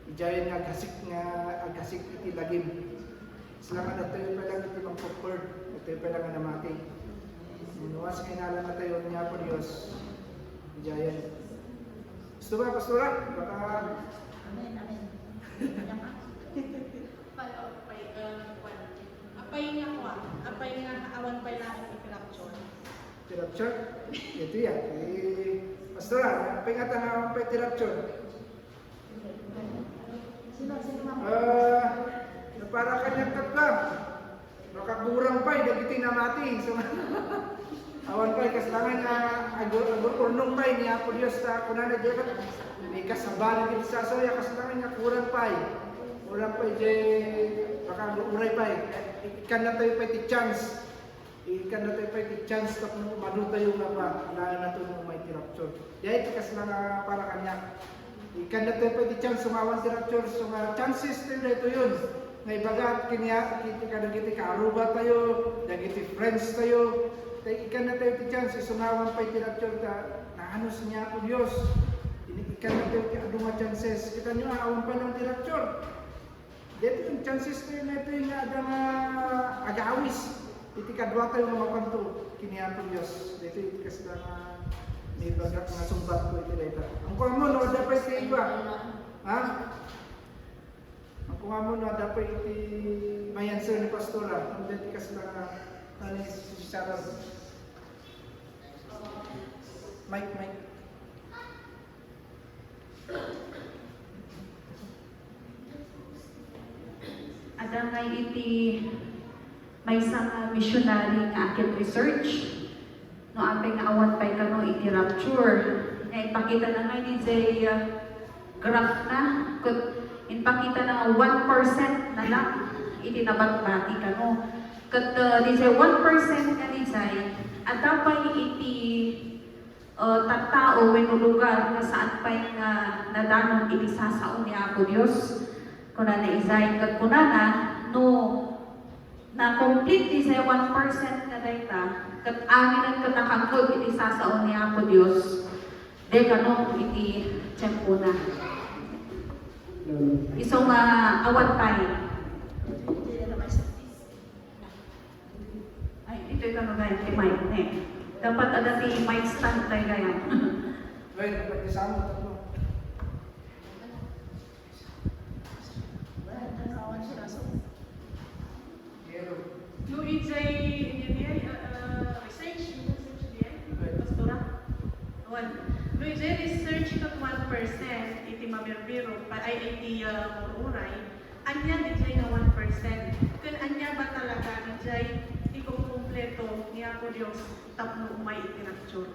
Idiayen nga aghasik nga, aghasik iti lagim. Sila nga datoy pay lang iti mangpupurd, datoy pay lang nga namati. No, once nga inalanna tayo ni Apo Dios, idiayen. Gusto ba, Pastora? Baka Amen, amen. Apay, uh, kwan. Apay nga kwan. Apay nga awan pay laeng iti rapture. Ti rapture? Ito yan. Eh, Pastora, apay nga ta nga awan pay ti rapture? Sino, sino, ma'am? Ah, para kaniak ket ka. Makagurang pay dagiti namati. So, awan pay, kasla nga agur-, agur-, urnong pay ni Apo Dios ta kunana diay ket, ni kasaba dagiti sasaoy, kasla nga kurang pay. Kurang pay diay, makauray pay. Ikkan na tayo pay ti chance. Ikkan na tayo pay ti chance tapno umadu tayo nga ba, laeng nato nga umay ti rapture. Diay ti kasla nga para kaniak. Ikkan na tayo pay ti chance nga awan ti rapture, so nga chances tayo daytoy yun. Nga ibaga ket kaniak, iti kadagiti kaaruba tayo, dagiti friends tayo. Tay ikkan na tayo ti chance, isu nga awan pay ti rapture ta, naanus ni Apo Dios. Ini ikkan na tayo ti adu nga chances. Kita nyo, ah, awan pay lang ti rapture. Daytoy yung chances tayo na ito yung nga adda nga agawis. Iti kadua tayo nga mapanto, kini Apo Dios. Daytoy iti kasla nga naibaga nga sungbat ko iti dayta. Ang kuwan mo, no, adda pay ti iba. Ha? Ang kuwan mo, no, adda pay iti may answer ni Pastora. Ang dati kasla nga, ano, si Sarah. Mike, Mike. Adda ngay iti maysa nga missionary nga akin research, no apay nga awan pay kano iti rapture. Nga ipakita na ngay diay, uh, graph na, ket impakita na nga one percent na lang iti nabatbati kano. Ket, uh, diay one percent nga diay, adda pay iti uh, tattao wenno lugar nga saan pay nga nadanon iti sasao ni Apo Dios. Kunana idiay, ket kunana, no na-complete diay one percent nga dayta, ket amin ket nakangngeg iti sasao ni Apo Dios, di kano iti tiempona. Isu nga awan pay. Ay, itoy kano gayam ti mic, ne? Dapat adda ti mic stand tayo gayam. Well, dapat isama ito mo. No, idiay, idiay, uh, uh, research, research diay, Pastora? One. No, idiay research ket one percent iti mabirbiro, pa-, ay, iti, uh, uray, Ania diay nga one percent? Ken ania ba talaga diay ti kukumpleto ni Apo Dios tapno umay iti rapture?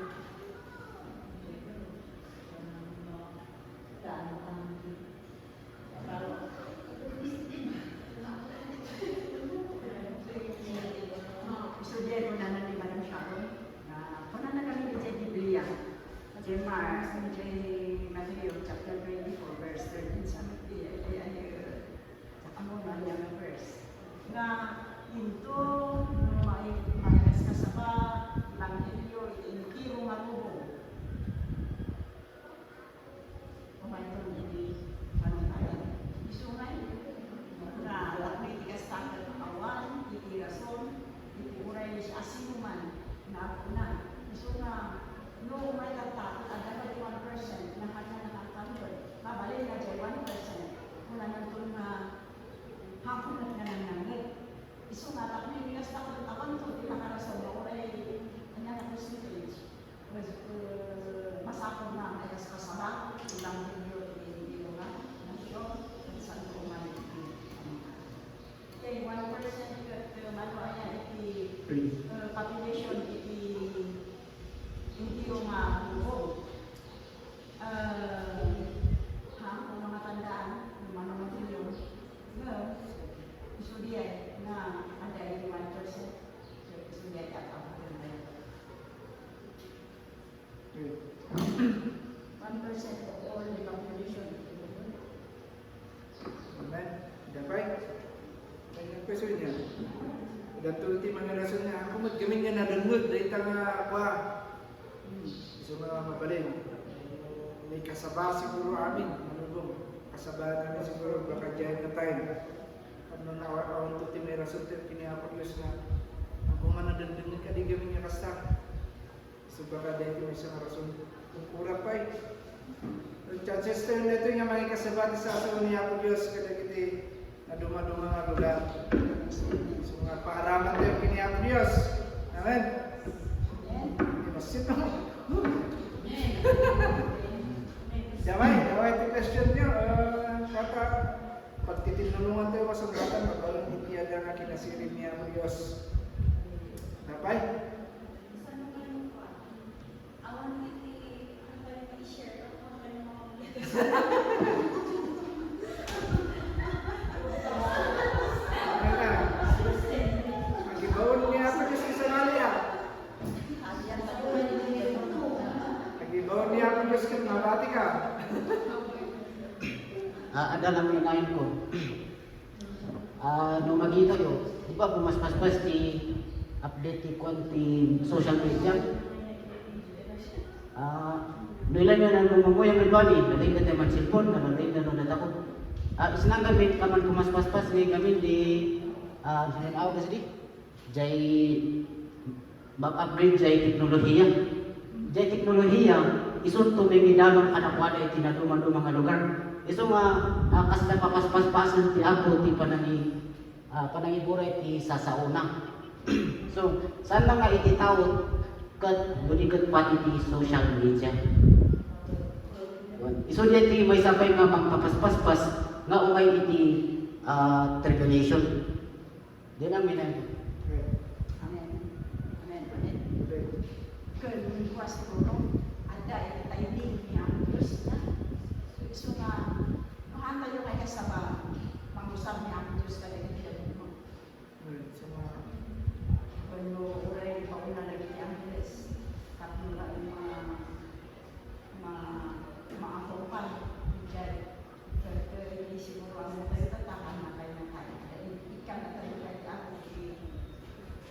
Isu diay kunana ni Madam Sharon, ah, kunana kami diay Biblia. Diay Mar-, diay Mateo chapter twenty-four, verse thirteen, sabi, ay, ay, ay, Ammo nga ania nga verse nga inton no mai-, maikaskasaba ti ebanghelio iti entero nga tubo, umayton iti panunay. Isu ngay nga tapno iti kasta ket awan iti rason iti uray siasinoman nga agkuna. Isu nga no umay kasta ket adda pay one percent nga kaniana nga agkangngeg, mabalin nga diay one percent, kunananton nga Happy met nga nangnangngeg. Isu nga tapno One percent of all the population of the world. Amen. Dapay. Ay, nagpeso niya. Adda ti mga rason nga, ako met gamin nga nadengngeg, dayta nga, kwa. Hmm. So, mga mabalin. May kasaba siguro amin, ano po, kasaba namin siguro, baka diyan na tayo. Ano na, awan to ti may rason ti kini Apo Dios nga, ako nga nadengngeg, kadi gamin nga kasta. So, baka dahil may isang rason. Kung kurang pa eh. So, chances tayo nito nga makikasabati sa aso ni Apo Dios kadagiti naduma-duma nga lugar. So, nga paaraman tayo kini Apo Dios. Amen. Di ba, sino? Damay, damay ti question niyo. Ah, kata, pagtitinulungan tayo, masugatan, mabalon iti ada nga kinasiring ni Apo Dios. Napay? Awan iti, ano kayo i-share? Ano kayo mga Agibaon ni Apo Diyos ti sangalia. Agibaon ni Apo Diyos ket mabati ka. Ah, adda lang inayon ko. Ah, no makita yo, di ba pumaspaspas ti update ti kuan ti social media? Ah, no ilan yun ang mamamuyang nga duani, nalaing na tayo man cellphone, nalaing na nung natako. Ah, isinang gamin, kaman pumaspaspas, ngay gamin di, ah, sinang awag na sidi? Jay, mag-upgrade jay teknolohiya. Jay teknolohiya, isunto may midalon kadakuada iti naduma-duma nga lugar. Isu nga, ah, kasla papaspaspasen ti Apo ti panangi-, ah, panangiburay ti sasaona. So, saan na nga iti tao ket budiget pati ti social media. Isu diay ti maysa pay nga mangpapaspaspas nga umay iti, ah, tribulation. Di lang minay. Amen. Amen. Amen. Ken was siguro, adda iti timing ni Apo Dios na. So, isu nga, mahantayo nga kasaba, mangusar ni Apo Dios kadagiti dadduma. Amen. So, ma- Wenno uray pauna dagiti Angeles, tapno la ma-, ma-, maatongpal idiay. Ket, ket, siguro, ano tayo, tatakan na tayo na tayo. Ikkan na tayo kay Apo,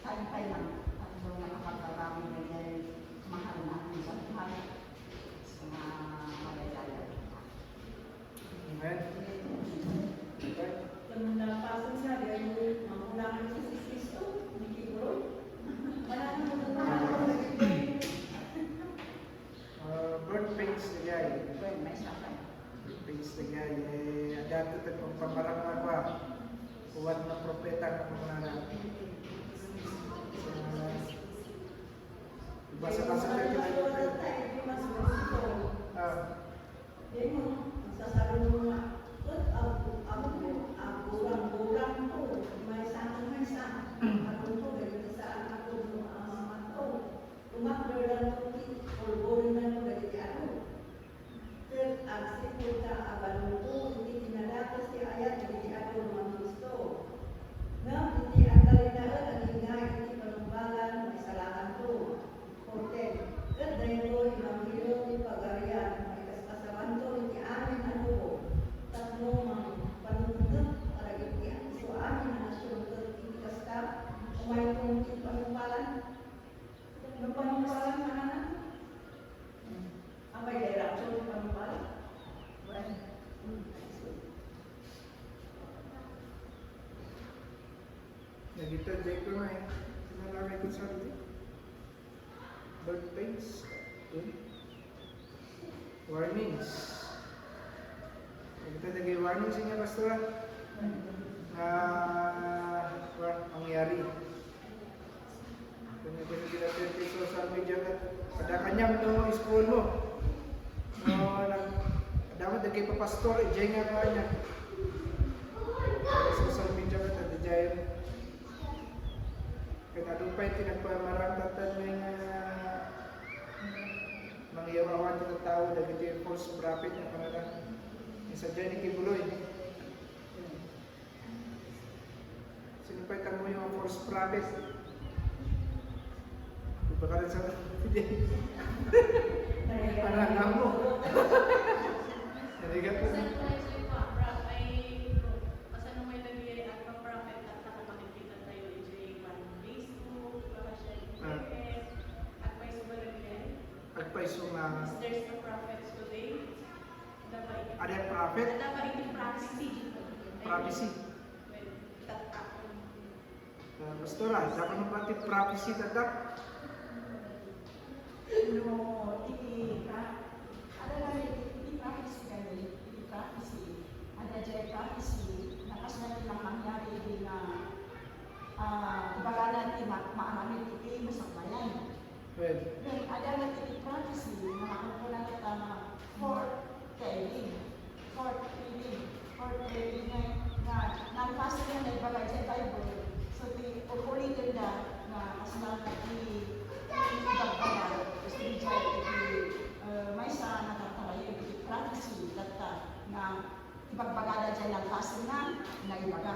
tayo tayo lang. At doon nakapagbabago na yan, mahal na ang sa buhay. Sa mga malayaya. Amen. Kung napasan sa gaya, makulangan sa si Kristo, hindi ko. Wala nang makulangan sa gaya. Ah, birth pains na jay. Birth pains na jay. Eh, adda ti pagpamarang nga ba? Uwan nga propeta nga kumanana. Ah, basa-basa tayo. Ah. Umakderdanto ti pulborendanto dagiti adu. Ket agsipud ta a banonto iti pinadakes ti ayat dagiti adu no mangiksto. Ngem iti agtalinaed a ginga iti panungbalan, maisalakanto. Fourteen. Ket daytoy, mangirem ti Pagarian, maikaskasabanto iti amin a tubo, tapno mangpanunot kadagiti isu amin a nasion, ket iti kasta, umayton ti panungbalan. No panungpalan, manana? Apay, dayta, so, panungpalan? Well, mm, I see. Nagita, Jake, ko na eh. Sinalangit ko sa atin. Birth pains. Hmm? Warnings. Ito naging warning sa inyo, Pastor, ah? Nga, wa, mangyari. Kung naging ginagamit sa social media ka, kada kanyang no, scroll mo. No, nag-, dapat naging papastor, eh, dyan nga kanya. Social media ka, tadi dyan. Ket adu pay ti nagpamarang tatta nga, ah, mangyaw-awan ti tattao dagiti false prophet nga panana. Sadiay ni Kibuloy. Sino pay tammo nga false prophet? Iba ka rin sa Anak mo. Arigato. Kasano nga ito yung mga pra-, ay, kasano nga ito yung agpa-prophet at saka makikita tayo idiay Facebook, baka siya Ah. internet, agpayso ba lang yan? Agpayso nga There's a prophet today. Ada ba iti Ada prophet? Ada ba iti prophecy? Prophecy. Well, tatakon. Ah, Pastora, dapat mo pati prophecy tatak? No, iti pra-, ada nga iti, iti prophecy kami, iti prophecy. Ada jay prophecy, nga kasla ti mangyari idi nga, ah, ibagana ti ma-, maaramid iti masakbayan. Well. Then, ada nga iti prophecy, nga makukunan kita nga foretelling. Foretelling. Foretelling nga, nga nangpasen nga naibaga iti Bible. So, ti, ul-uliten da nga kasla ti, ti ibagbaga, so, di jay iti, eh, maysa nga tartarayen iti prophecy, tatta, nga ibagbagada jay nangpasen nga naibaga.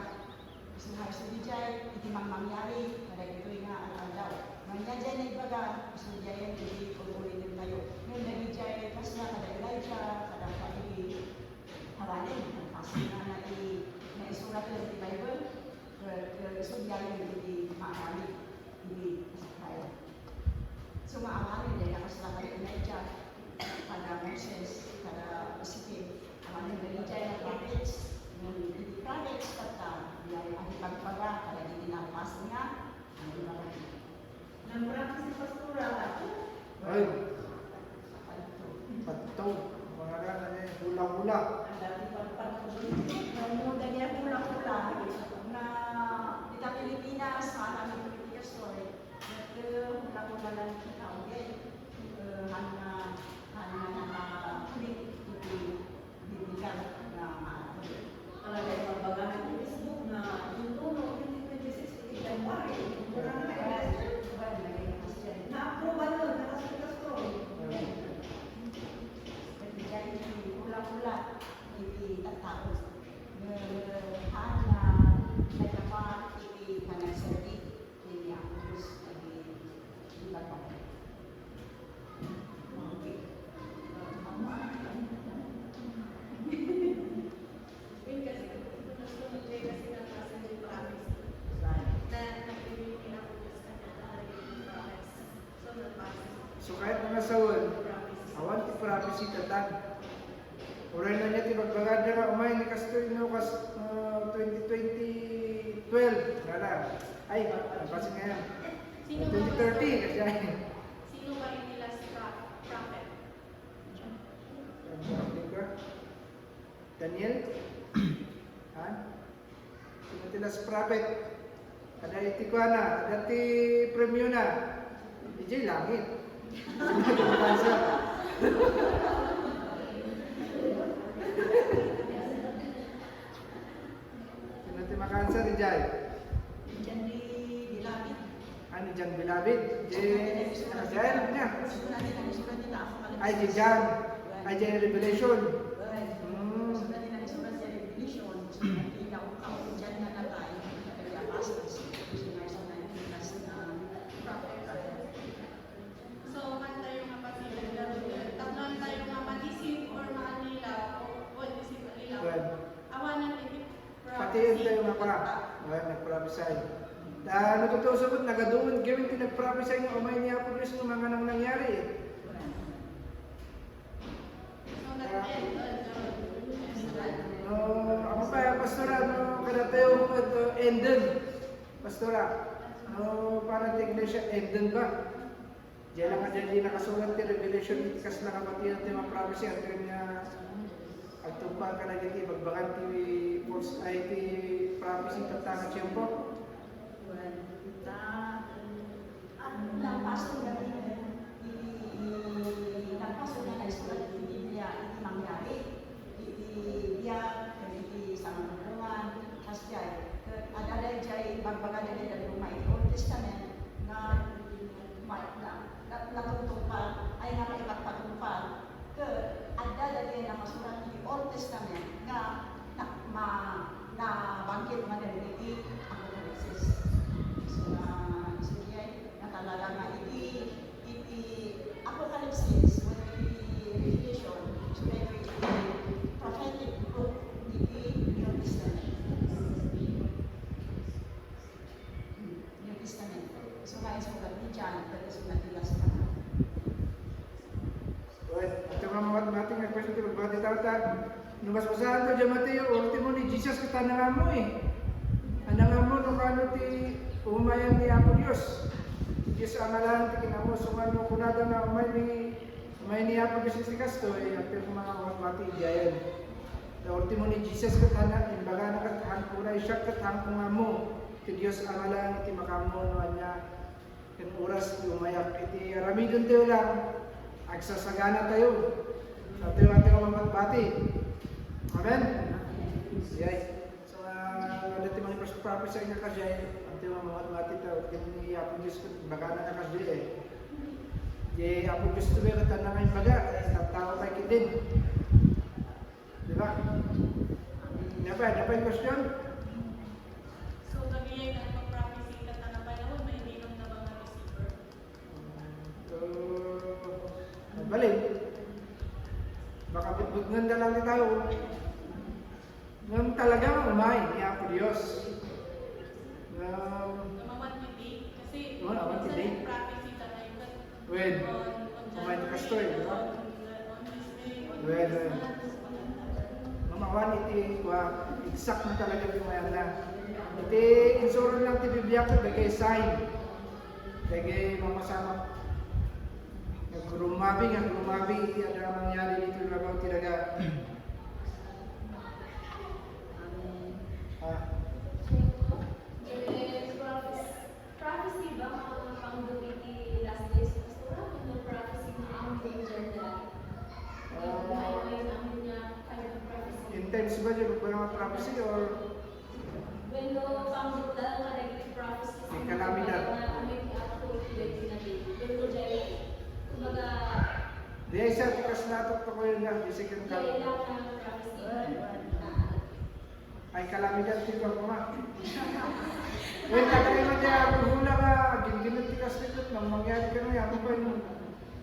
Isu nga isu di jay, iti mangmangyari, kadagitoy nga aldaw. Mangya jay naibaga, isu jay iti ul-uliten tayo. Ngem dagijay kasla kada Elijah, kada pa iti awanen, nangpasen nga nai-, naisurat iti Bible, ket, ket isu jay iti maaramid, iti kasakbayan. So, maaramid, dayta kasla kada Elijah, kada Moses, kada Ezekiel, awan dagiti nga prophets, ngem iti prophets tatta, diay agibagbaga kadagiti nangpasen nga naibaga. Nangprophecy si Pastora, ako? Ay. Padto. Padto. Mga na, ano yun, hula-hula. Ang dati pagpadto. Nang muda niya hula-hula. Na, dita Pilipinas, maaramid iti kastoy. Ket, eh, hula-hula lang kita, okay? Eh, han nga, han nga nakakulit iti biblical nga maaramid. Talaga, ibagbagahan ti Facebook nga inton twenty twenty-six iti January, barangay election. Naaprobanan, nakasikaso. Ket diay hula-hula iti tattao. Nga, han nga nagapa iti panagserbi. Ken ni Apo Dios iti ibagbaga. So, kahit nga sawen, awan ti prophecy tatan. Uray na niya ti bagbagada nga umay ni kastoy no kas, ah, twenty twenty twelve, ngala. Ay, nagpasin ngayon. Sino ba twenty thirty, kasi ay. Sino ba iti last pro-, prophet? Daniel? Ha? Sino ti last prophet? Ada iti kuana, ada ti premiona. Idiay langit. Sino ti makanser? Sino ti makanser idiay? Diay ni Bilabid. Ano diay ni Bilabid? Diay, diay, niya. Ay, diay John. Ay, diay Revelation. Hmm. So, man tayo nga pati, tatloan tayo nga ma-deceive or maanila, o, well, deceive, anila. Well. Awanan iti Pati iti tayo nga pa, ah, nagprophesy. Ta, no tutuso met, nagaduon gayam ti nagprophesy nga umay ni Apo Dios nga mangnangnangyari. No, ako pa, Pastora, no, kada tayo met, uh, enden. Pastora, no, para ti iglesia, enden ba? Diay lang nga diay nakasurat ti Revelation, iti kasla nga batian ti mga prophecy, ket nga agtungpal kadagiti ibagbagan ti false, ay, ti prophecy tatta nga tiempo. Wen, ta, ah, nagpasen nga iti, iti, nagpasen nga naisurat iti Biblia, iti mangyari, iti biag, iti sangalubongan, kasdiay. Ket adda daydiay ibagbagada daydiay dadduma iti Old Testament nga ma-, na, na, natungtungpal, ay nga maipagpatungpal. Ket adda daydiay nakasurat iti Old Testament nga na, ma-, nabanggit manen iti Apokalipsis. So, na, so, diay, nga talaga nga iti, iti Apokalipsis, iti Iti pagbati tayo ta, no basbasaanto diay Mateo, ultimo ni Jesus ket a nangammo, eh. A nangammo no kano ti umayan ni Apo Dios. Dios a ngalan ti kinammo, so nga no kunada nga umay ni, umay ni Apo Dios iti kastoy, eh, apay koma nga magbati idiayen. Ta ultimo ni Jesus ket a na, imbagana ket han uray siak ket han ko nga ammo ti Dios a ngalan iti makaammo no ania ken oras ti umayak. Iti aramidentayo lang, agsasagana tayo. Atayo, atayo nga mabatbati. Amen? Yay. So, ah, adda ti mangiprophecy nga kadiay, atayo nga mabatbati tayo. Ken ni Apo Dios, bagana nga kadiay, eh. Ti Apo Dios to, ket ania nga imbaga, eh, tattao pay ketdin. Di ba? Ania pay, ania pay question? So, dagiti nagpa-prophecy ket a napanawen, mailinom na ba nga receiver? So, balik. Baka butbutngen da lang ti tao. Ngem talaga nga umay ni Apo Dios. Ngem, Ngem awan ti date. Kasi Oo, awan ti minsan date. Nagprophecy tayo, ket Wen, on, on umay ti January, kastoy, di ba? On, on this day, on Wen, this wen. Month, on that. Ngem awan iti, kua, exact na talaga ti umayanna. Iti insuron lang ti Biblia ket dagiti sign. Dagiti mamasamak. Agrumabi nga agrumabi iti adda a mangyari ditoy labaw ti daga. Ah. Prophecy ba nga pangdumi iti last days, Pastora? Wenno prophecy nga amin in general? Ah. May, may amin nga kind of prophecy. In terms ba diay nga prophecy or Wenno pangdutdal kadagiti prophecy. Ti kalamidad. Nga amin ti Apo iti daytoy nga date. Wenno diay, kumbaga, Diay sa ti kasla, tuktukayon nga, di second diay coming. Lang nga prophecy. Ah. Ay, kalamidad ti pagkuma. Wen, taga ima ti Apo hula nga, gingginut ti kasla ket, nang mangyari kano, yapo pa yun.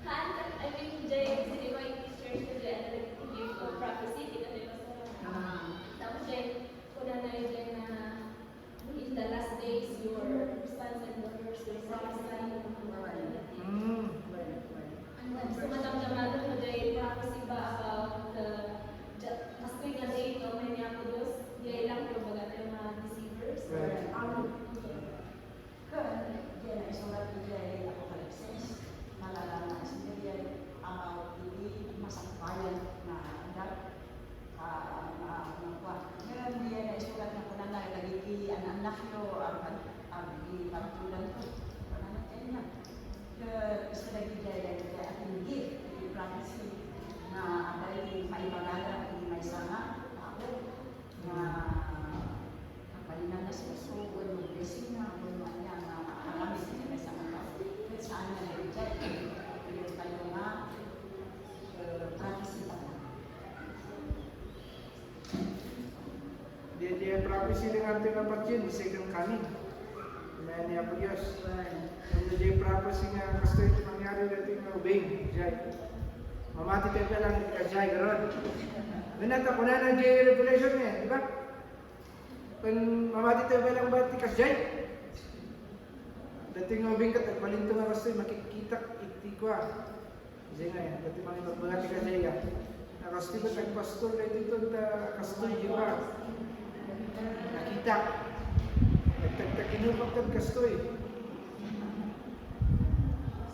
Haan, I mean, diay, sino ba yung teachers ko diay, ano, nag-give of prophecy, kita diay, Pastor? Ah. Tapos diay, Kunana idiay nga, "In the last days, your sons and daughters will prophesy." Mm. So, madamdamanen mo diay prophecy ba about the, the, kastoy nga date, no, ni Apo Dios? Diay lang, kumbaga, tayo mga deceivers? Right. Um, Ken, diay naisurat idiay Apokalipsis, malala nga istorya about iti masakbayan nga adda, ah, nga, nga kuan. Ngem diay naisurat nga kunana, "Dagiti an-annakyo, ag-, ag-, ag-, ipagtudanto." Kunana diay nga. Ket isu dagiti diay, dagiti atinggi iti prophecy nga adda iti maibagada iti maysa nga tao. Nga kabalinanna so, so, wenno blessing na, wenno ania nga aramid iti maysa nga tao. Ket saan nga daydiay, ket tayo nga, eh, prophecy pa. Diay, diay prophecy nga adtoy nga patien, second coming. Amen, ni Apo Dios. Amen. Ken diay prophecy nga kastoy ti mangyari daytoy nga ubing, diay. Mamati tayo lang iti kadiay, garud. Ngem, ta kunana diay Revelation, eh, di ba? Ken mamati tayo lang ba ti kadiay? Daytoy nga ubing ket agbalinto nga kastoy, makikkitak iti kua. Diay nga, eh, daytoy mangibagbaga ti kadiay, ah. Nakastoy ket agpastor daytoy ton ta kastoy, di ba? Nakita. Nagtagtakinupak ket kastoy.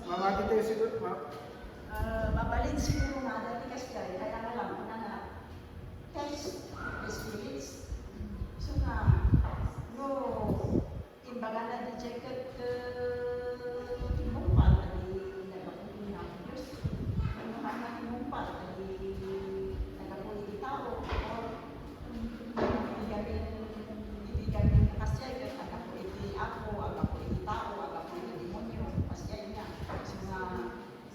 Mamati tayo siguro, ma- Ah, mabalin siguro nga adda ti kasdiay, kaya nga lang, kunana, test the spirits. So nga, no, Imbagana diay ket, eh, immungpal ti naggapu iti Apo Dios. Wenno haan nga immungpal ti naggapu iti tao, or iti gamin, iti gamin kasiay ket naggapu iti Apo, aggapu iti tao, aggapu iti demonio, kasiay niya. So nga,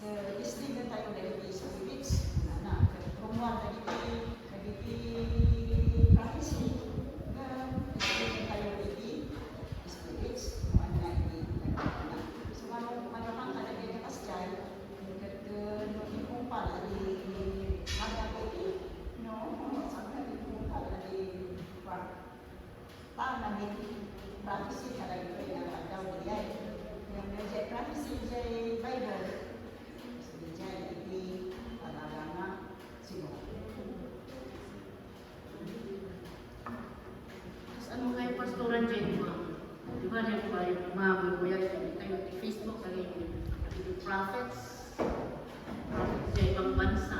Eh, testingan tayo dagiti spirits, kunana. Rummuar dagiti, dagiti prophecy, nga testingan tayo dagiti spirits, no ania iti Di ba, di ba, yung mga buybuyan, tayo, Facebook, tayo, yung prophets, prophets, sa ibang bansa.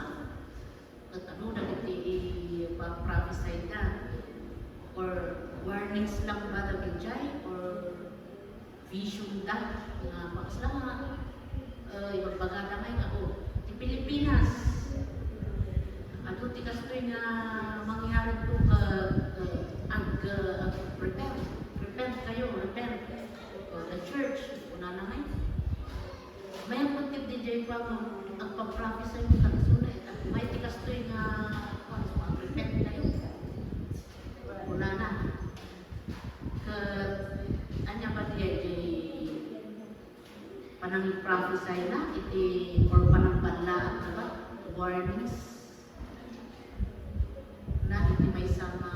Ket adu dagiti ipa-prophesy da? Or warnings lang ba dagiti, or vision da? Nga, bakasla nga, eh, ibagbaga da nga, "Oh, ti Pilipinas, adu ti kastoy nga mangyari to ka, eh, ag, eh, ag, repent, repent kayo, repent." Oh, the church, kunana nga, Mayat met ketdi diay pang-, agpa-prophesy met isuna, eh. May ti kastoy nga, kuan, so, "Agripentayo." Kunana. Ket, ania ba diay, diay panang-prophesy na iti, or panangballaanna ba? Warnings na iti maysa nga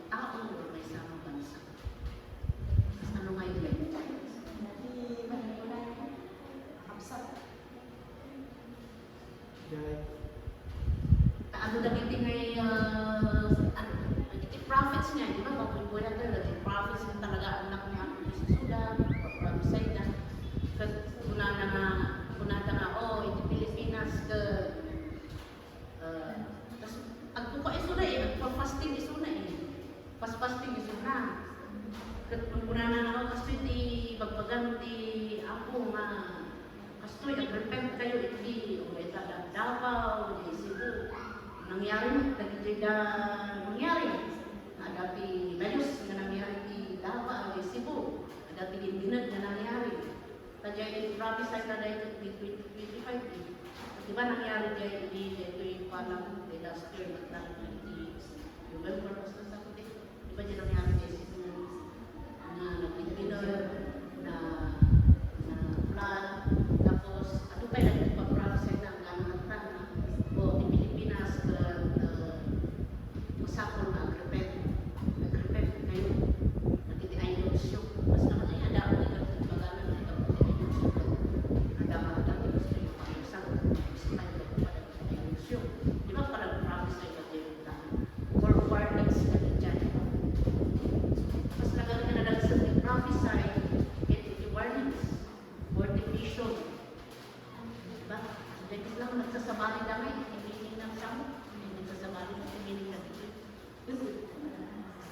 tao, or maysa nga bansa. Ano nga iti? Iti manungkulan, absent. Jai. Adu dagiti nga, ah, ag-, iti prophets nga, di ba? Baboy-boy ata, dagiti prophets nga talaga, anak ni Apo Jesus, isuda, prophesy na. Ket kunana nga, kunana nga, "Oh, iti Pilipinas, ket, ah, tas agkukuan isuna, eh, agpa-fasting isuna, eh." Fas-fasting isuna. Ket kunkunana nga, "Oh, kastoy ti ibagbaga ti Apo nga, kastoy, agrepent kayo iti, o ita da-, Davao, iti Cebu." Nangyari met dagiti da-, nangyari. Adda ti layus nga nangyari iti Davao, iti Cebu. Adda ti gingined nga nangyari. Kadiay prophesy na daytoy ti twenty twenty-five, eh. Di ba nangyari diay, di, daytoy palang disaster nga tawag iti November, basta sa kuti. Di ba diay nangyari diay nga nagtitino, na, na flood, tapos, adu pay nagpa-prophesy na nga nangatan, o, ti Pilipinas, nga, ah, masapul nga agrepent. Agrepent kayo. Dagiti idols yo. Mas namatay nga damo nga ibaga nga dagiti idols yo. Adda nga dagiti idols yo. Masapul nga agrepent kayo. Di ba, parang prophesy ka kayo na? Or warnings ka diay. Mas nagagana na lang sa prophesy, iti warnings. Or ti vision. Diba? Dagiti lang nagsasabali da nga iti meaning nga samo. Nagsasabali da iti meaning nga dagiti.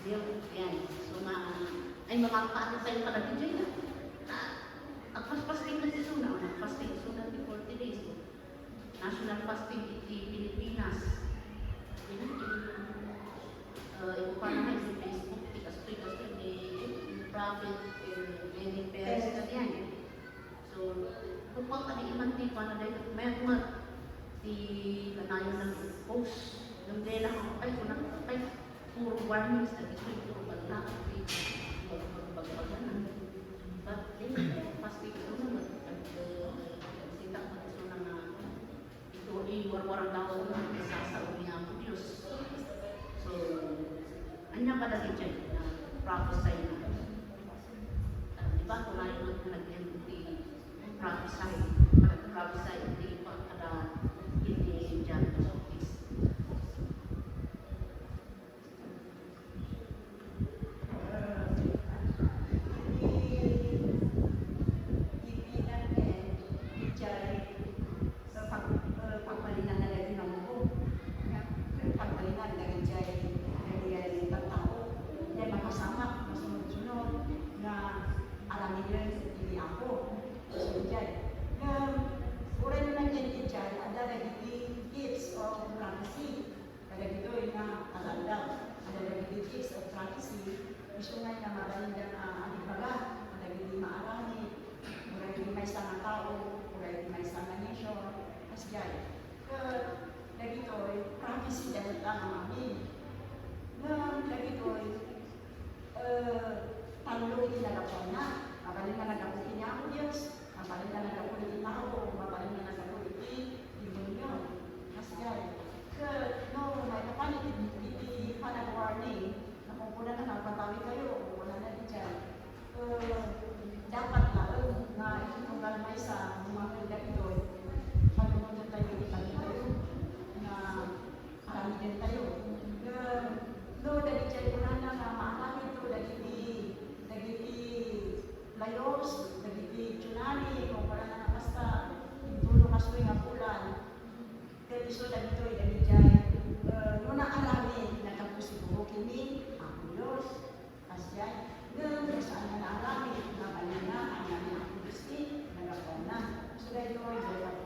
Yan, yan. So, ma-, ay, mapagpaano tayo pala dito yun, ah. Ah, nagpas-fasting na si Suna, nagpas-fasting si Suna ti forty days. National fasting iti Pilipinas. Yan, yan. Ah, ikuan na nga iti Facebook, ti kastoy, kastoy, ni Prophet, eh, Benny Perez, yan. So, kung pagkadi man ti kuan na daytoy, mayat met ti kanayon nga post. Ngem diay lang, ay, kuna, ay, puro warnings na ditoy, puro balla, ti bag-, bag-, bag-, bag-, ano. But, eh, pasti ko naman, pag, eh, sita ko, so, na nga, Ito, iwarwaran daw nga isasao ni Apo Dios. So, ania kadagiti nga prophesy na? Ah, di ba, kunayo nga nag-end ti prophesy, nag-prophesy ti pagkada iti John the Baptist. Pagbalinanna dagiti namubo. Pagbalinanna dagiti tattao. Diay mapasamak, masunod-sunod nga aramiden iti Apo. So, diay. Ngem, uray no nagyan iti diay, adda dagiti gifts of prophecy. Kadagitoy nga aldaw, adda dagiti gifts of prophecy, isu nga nga mabalinda nga agibbaga kadagiti maaramid, uray iti maysa nga tao, uray iti maysa nga nation, kasdiay. Ket dagitoy, prophecy dayta nga amin. Ngem dagitoy, Eh, tallo iti nagapuanna. Mabalin nga naggapu iti Apo Dios, mabalin nga naggapu iti tao, mabalin nga naggapu iti demonio. Kasdiay. Ket no maipapan iti, iti panag-warning, nakunkunana nga, "Agpatawi kayo," kunana diay, Isu dagitoy, dagitoy, eh, no naaramid, naggapu siguro ken ni Apo Dios. Kasdiay, ngem no saan nga naaramid, mabalinna a ni Apo Dios ti naggapuanna. So, daytoy, daytoy,